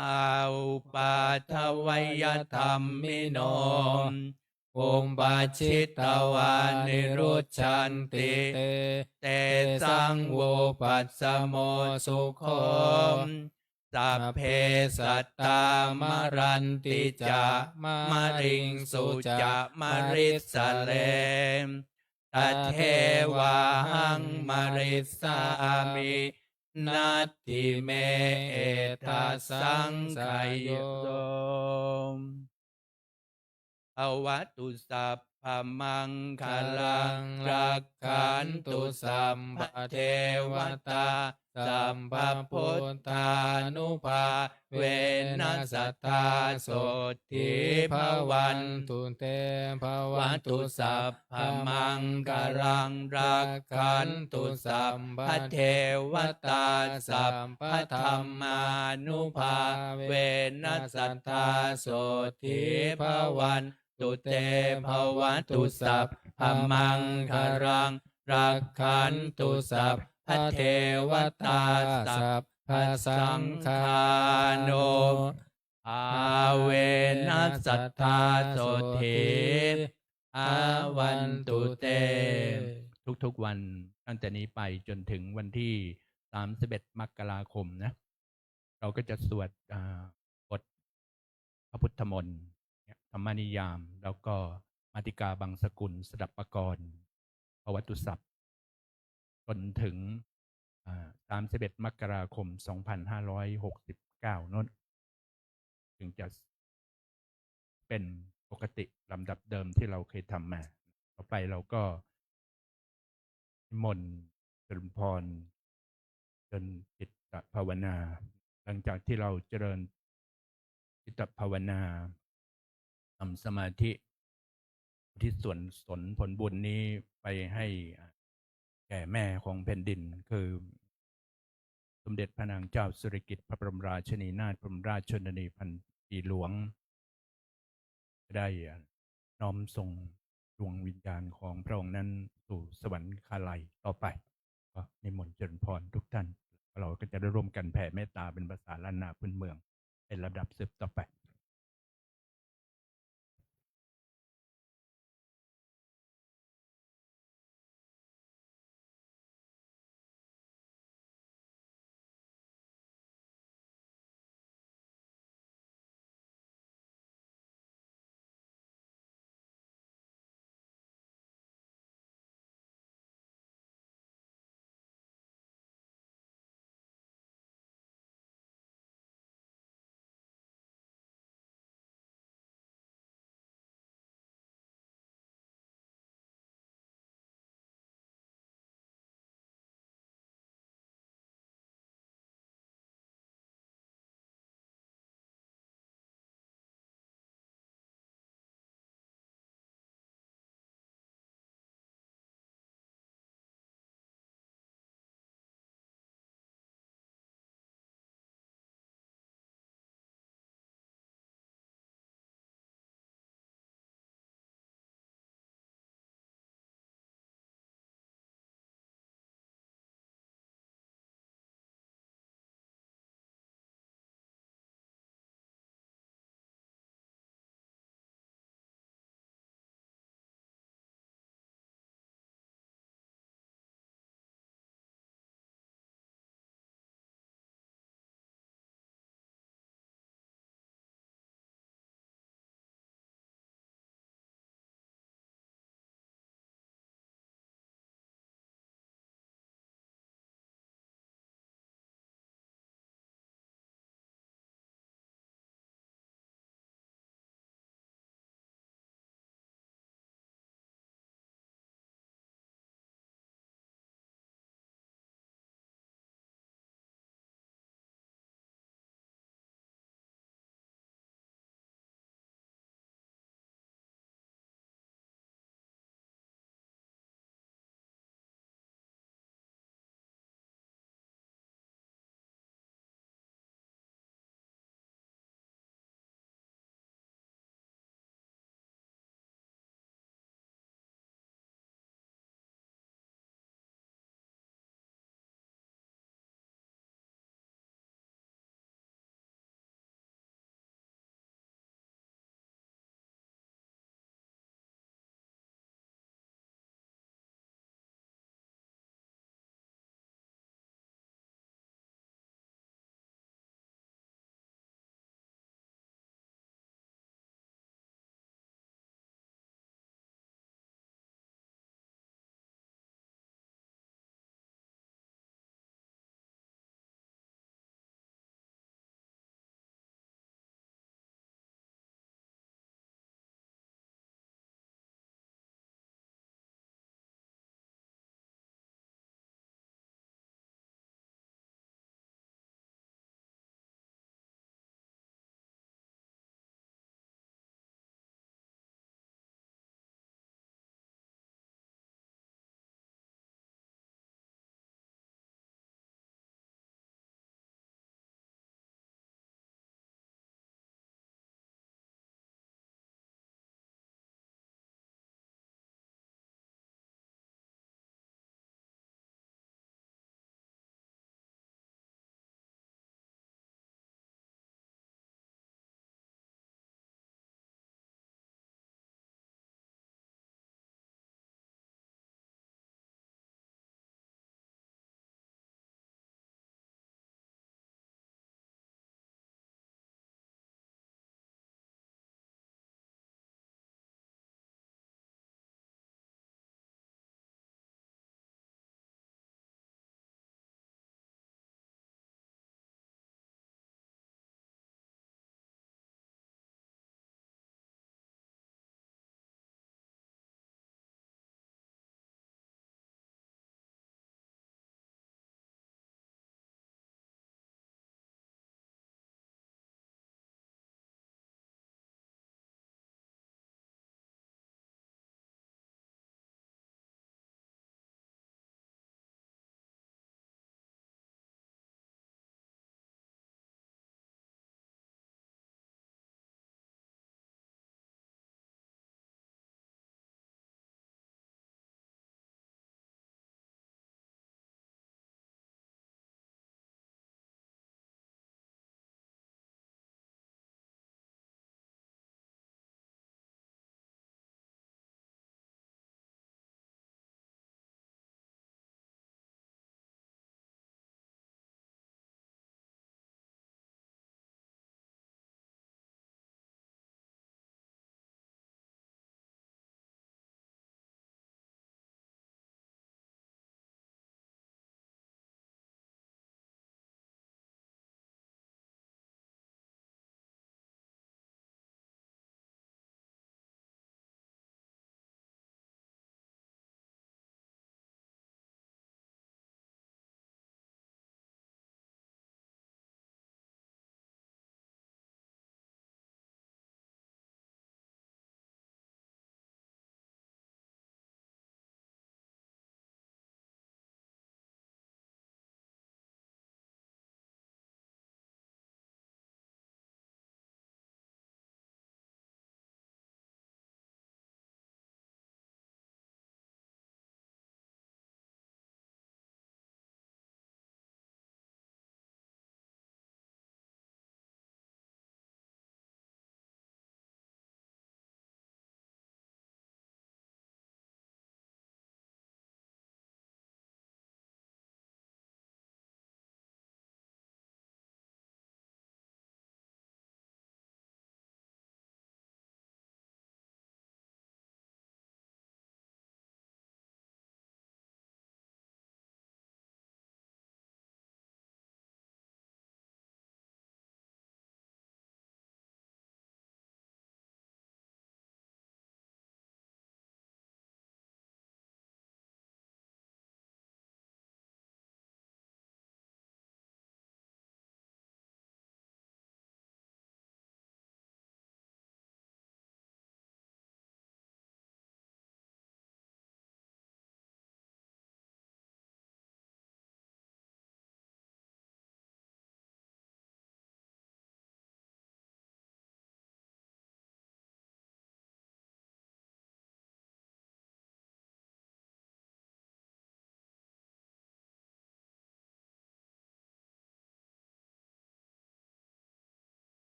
uppādavayadhammino, uppajjitvā nirujjhanti, tesaṃ vūpasamo sukho. Sabbe sattā maranti ca, mariṃsu ca marissare, tathevāhaṃ marissāmi, natthi me ettha saṃsayo. ภวตุ สัพ sabbamaṅgalaṃ, rakkhantu sabbadevatā, sabbabuddhānubhāvena, sadā sotthī bhavantu te. Bhavatu sabbamaṅgalaṃ, rakkhantu sabbadevatā, sabbadhammānubhāvena, sadā sotthī bhavantu te. Bhavatu sabbamaṅgalaṃ, rakkhantu sabbadevatā, sabbasaṅghānubhāvena, sadā sotthī bhavantu te. ทุกๆวันตั้งแต่นี้ไปจนถึงวันที่ 31 มกราคมนะ เราก็จะสวด อ่า บทพระพุทธมนต์เนี่ย ธรรมนิยาม แล้วก็มาติกาบังสกุล สดับปกรณ์ พระวัตถุศัพท์ จนถึง อ่า 31 มกราคม สองพันห้าร้อยหกสิบเก้า นั้น ถึงจะเป็นปกติลำดับเดิมที่เราเคยทำมา ต่อไปเราก็นิมนต์เจริญพร เจริญจิตภาวนา หลังจากที่เราเจริญจิตภาวนา ทำสมาธิ อุทิศส่วนกุศลผลบุญนี้ไปให้แก่แม่ของแผ่นดิน คือสมเด็จพระนางเจ้าสิริกิติ์ พระบรมราชินีนาถ บรมราชชนนีพันปีหลวง จะได้น้อมส่งดวงวิญญาณของพระองค์นั้นสู่สวรรคาลัยต่อไป ก็นิมนต์เจริญพรทุกท่าน เราก็จะได้ร่วมกันแผ่เมตตาเป็นภาษาล้านนาพื้นเมืองเป็นลำดับสืบต่อไป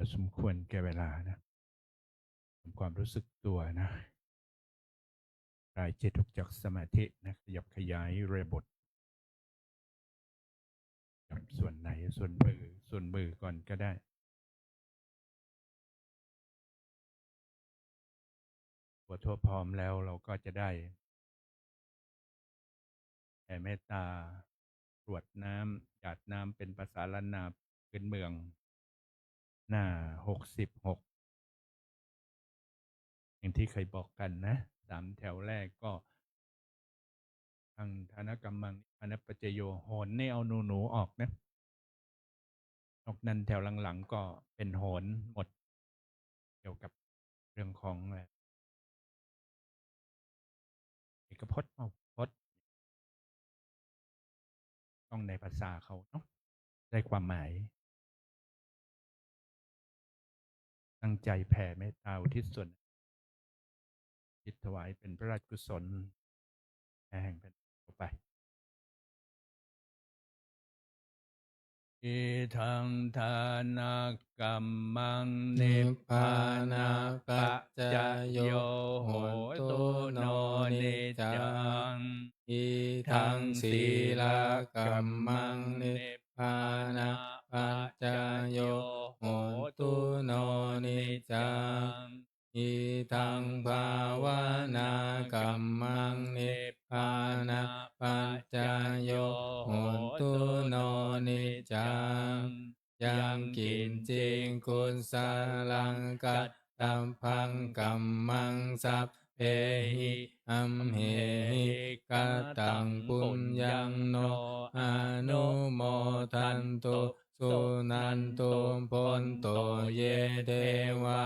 ก็สมควรแก่เวลานะ ทำความรู้สึกตัวนะ คลายจิตออกจากสมาธินะ ขยับขยายอิริยาบถ จับส่วนไหน ส่วนมือ ส่วนมือก่อนก็ได้ ตัวทั่วพร้อมแล้วเราก็จะได้แผ่เมตตากรวดน้ำ หยาดน้ำเป็นภาษาล้านนาพื้นเมือง หน้าหกสิบหก อย่างที่เคยบอกกันนะ สามแถวแรกก็ ทังทานะกัมมัง นิพพานะปัจจโย โหรนี่เอาหนูๆ ออกนะ นอกนั้นแถวหลังๆ ก็เป็นโหรหมด เกี่ยวกับเรื่องของ เอ่อ เอกพจน์ นอกพจน์ ต้องในภาษาเขาเนาะ ได้ความหมาย ตั้งใจแผ่เมตตาอุทิศส่วน อุทิศถวายเป็นพระราชกุศล แห่งแผ่นดินทั่วไป Idaṃ dānakammaṃ nibbānapaccayo hotu no niccaṃ. Idaṃ sīlakammaṃ nibbānapaccayo hotu no niccaṃ. Idaṃ bhāvanākammaṃ nibbānapaccayo hotu no niccaṃ. Yaṃ kiñci kusalaṃ kattabbaṃ kammaṃ sabbehi amhehi kataṃ puññaṃ no anumodantu suṇantu bhonto ye devā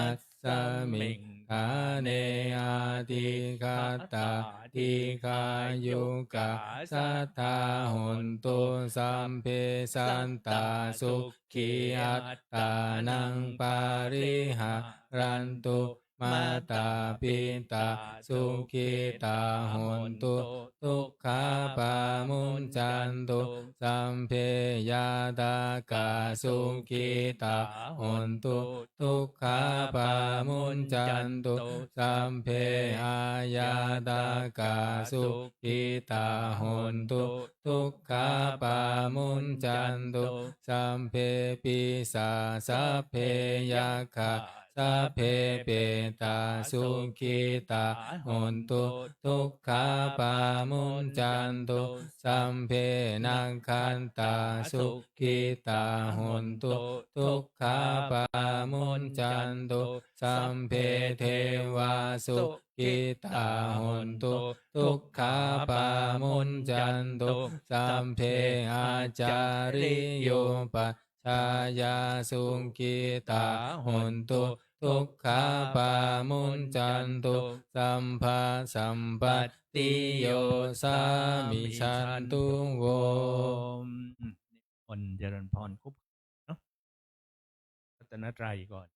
asmiṃ ṭhāne adhigatā dīghāyukā sadā hontu sabbe sattā sukhī attānaṃ pariharantu. Mātā pitā sukhitā hontu dukkhā pamuñcantu. Sabbe ñātakā sukhitā hontu dukkhā pamuñcantu. Sabbe aññātakā sukhitā hontu dukkhā pamuñcantu. Sabbe pisā sabbe yakkhā sabbe petā sukhitā hontu dukkhā pamuñcantu. Sabbe nakkhattā sukhitā hontu dukkhā pamuñcantu. Sabbe devā sukhitā hontu dukkhā pamuñcantu. Sabbe ācariyupajjhāyā sukhitā hontu dukkhā pamuñcantu. Sabbasampattī yo samijjhantu vo. อืม นิมนต์เจริญพรครบเนาะ รัตนตรัยก่อน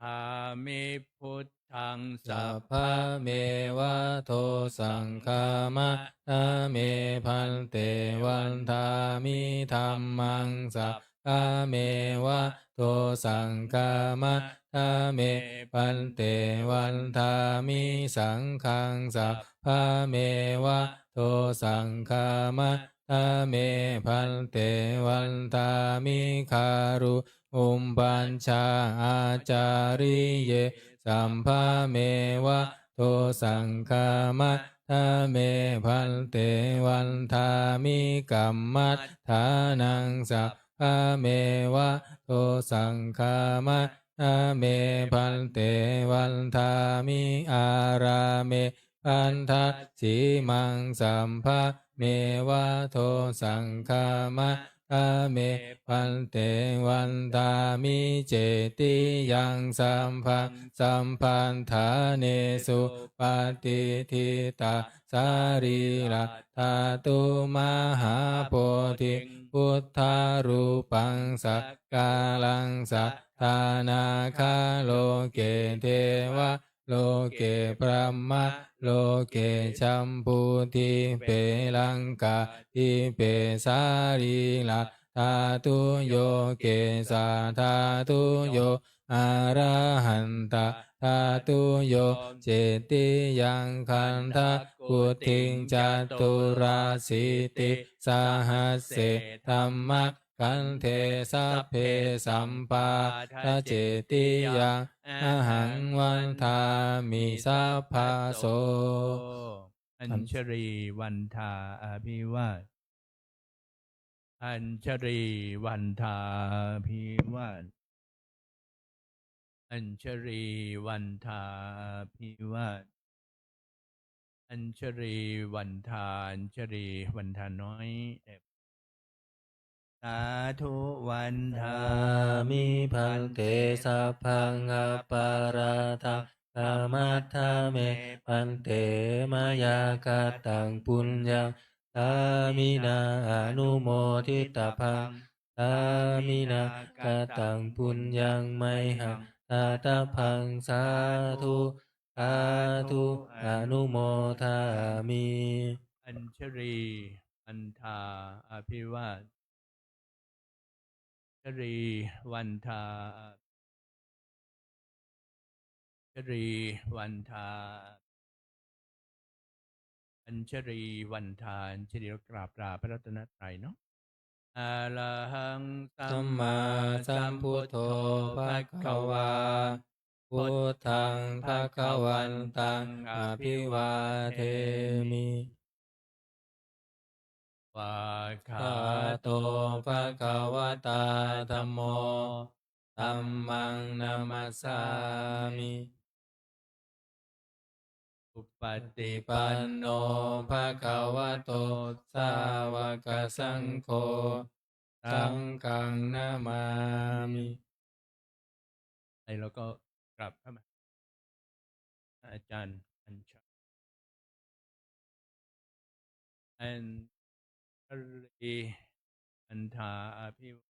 Vandāmi buddhaṃ sabbameva dosaṃ khamatha me bhante. Vandāmi dhammaṃ sabbameva dosaṃ khamatha me bhante. Vandāmi saṅghaṃ sabbameva dosaṃ khamatha me bhante. Vandāmi garu upajjhā ācariyū sabbameva dosaṃ khamatha me bhante. Vandāmi kammaṭṭhānaṃ sabbameva dosaṃ khamatha me bhante. Vandāmi ārāme bhaddassīmaṃ sabbameva dosaṃ khamatha me bhante. Vandāmi cetiyaṃ sabbaṃ sabbaṭṭhānesu patiṭṭhitā sarīradhātu mahābodhiṃ buddharūpaṃ sakkāraṃ saddānāgā loke devā loke brahmaloke jambudīpe laṅkādīpe salīladhātuyo kesādhātuyo arahantathātuyo cetiyaṃ gandhakuddhiṃ caturāsītisahasсе dhamma- gandhe sabbe sampādacetiyaṃ ahaṃ vandāmi sabbaso. Añjalī vandā abhivā- Añjalī vandā abhivā- Añjalī vandā abhivā- Añjalī vandā Añjalī vandā น้อย Sādhu vandāmi bhante sabbaṃ aparādhaṃ khamatha me bhante mayā kataṃ puññaṃ sāminā anumoditabbaṃ sāminā kataṃ puññaṃ mayhaṃ dātabbaṃ sādhu sādhu anumodāmi. Añjalī vandā abhivā- Añjalī vandā Añjalī vandā Añjalī vandā Añjalī แล้วกราบลาพระรัตนตรัยเนาะ Arahaṃ sammāsambuddho bhagavā buddhaṃ bhagavantaṃ abhivādemi. Svākkhāto bhagavatā dhammo dhammaṃ namassāmi. Supaṭipanno bhagavato sāvakasaṅgho saṅghaṃ namāmi. แล้วก็กลับเข้ามา อาจารย์อัญชลี Añjalī vandā abhivā-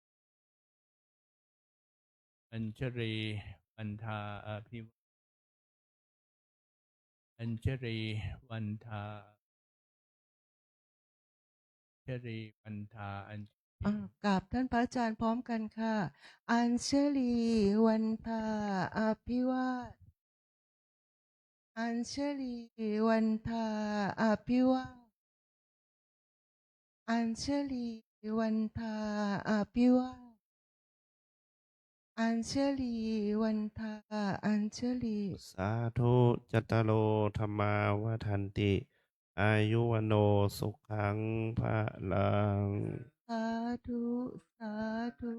Añjalī vandā abhivā- Añjalī vandā Añjalī vandā Añ- อ่ากราบท่านพระอาจารย์พร้อมกันค่ะ Añjalī vandā abhivā- Añjalī vandā abhivā- Añjalī vandā abhivā- Añjalī vandā Añjalī. Sādhu. Cattāro dhammā vaḍḍhanti, āyu vaṇṇo sukhaṃ balaṃ. Sādhu sādhu.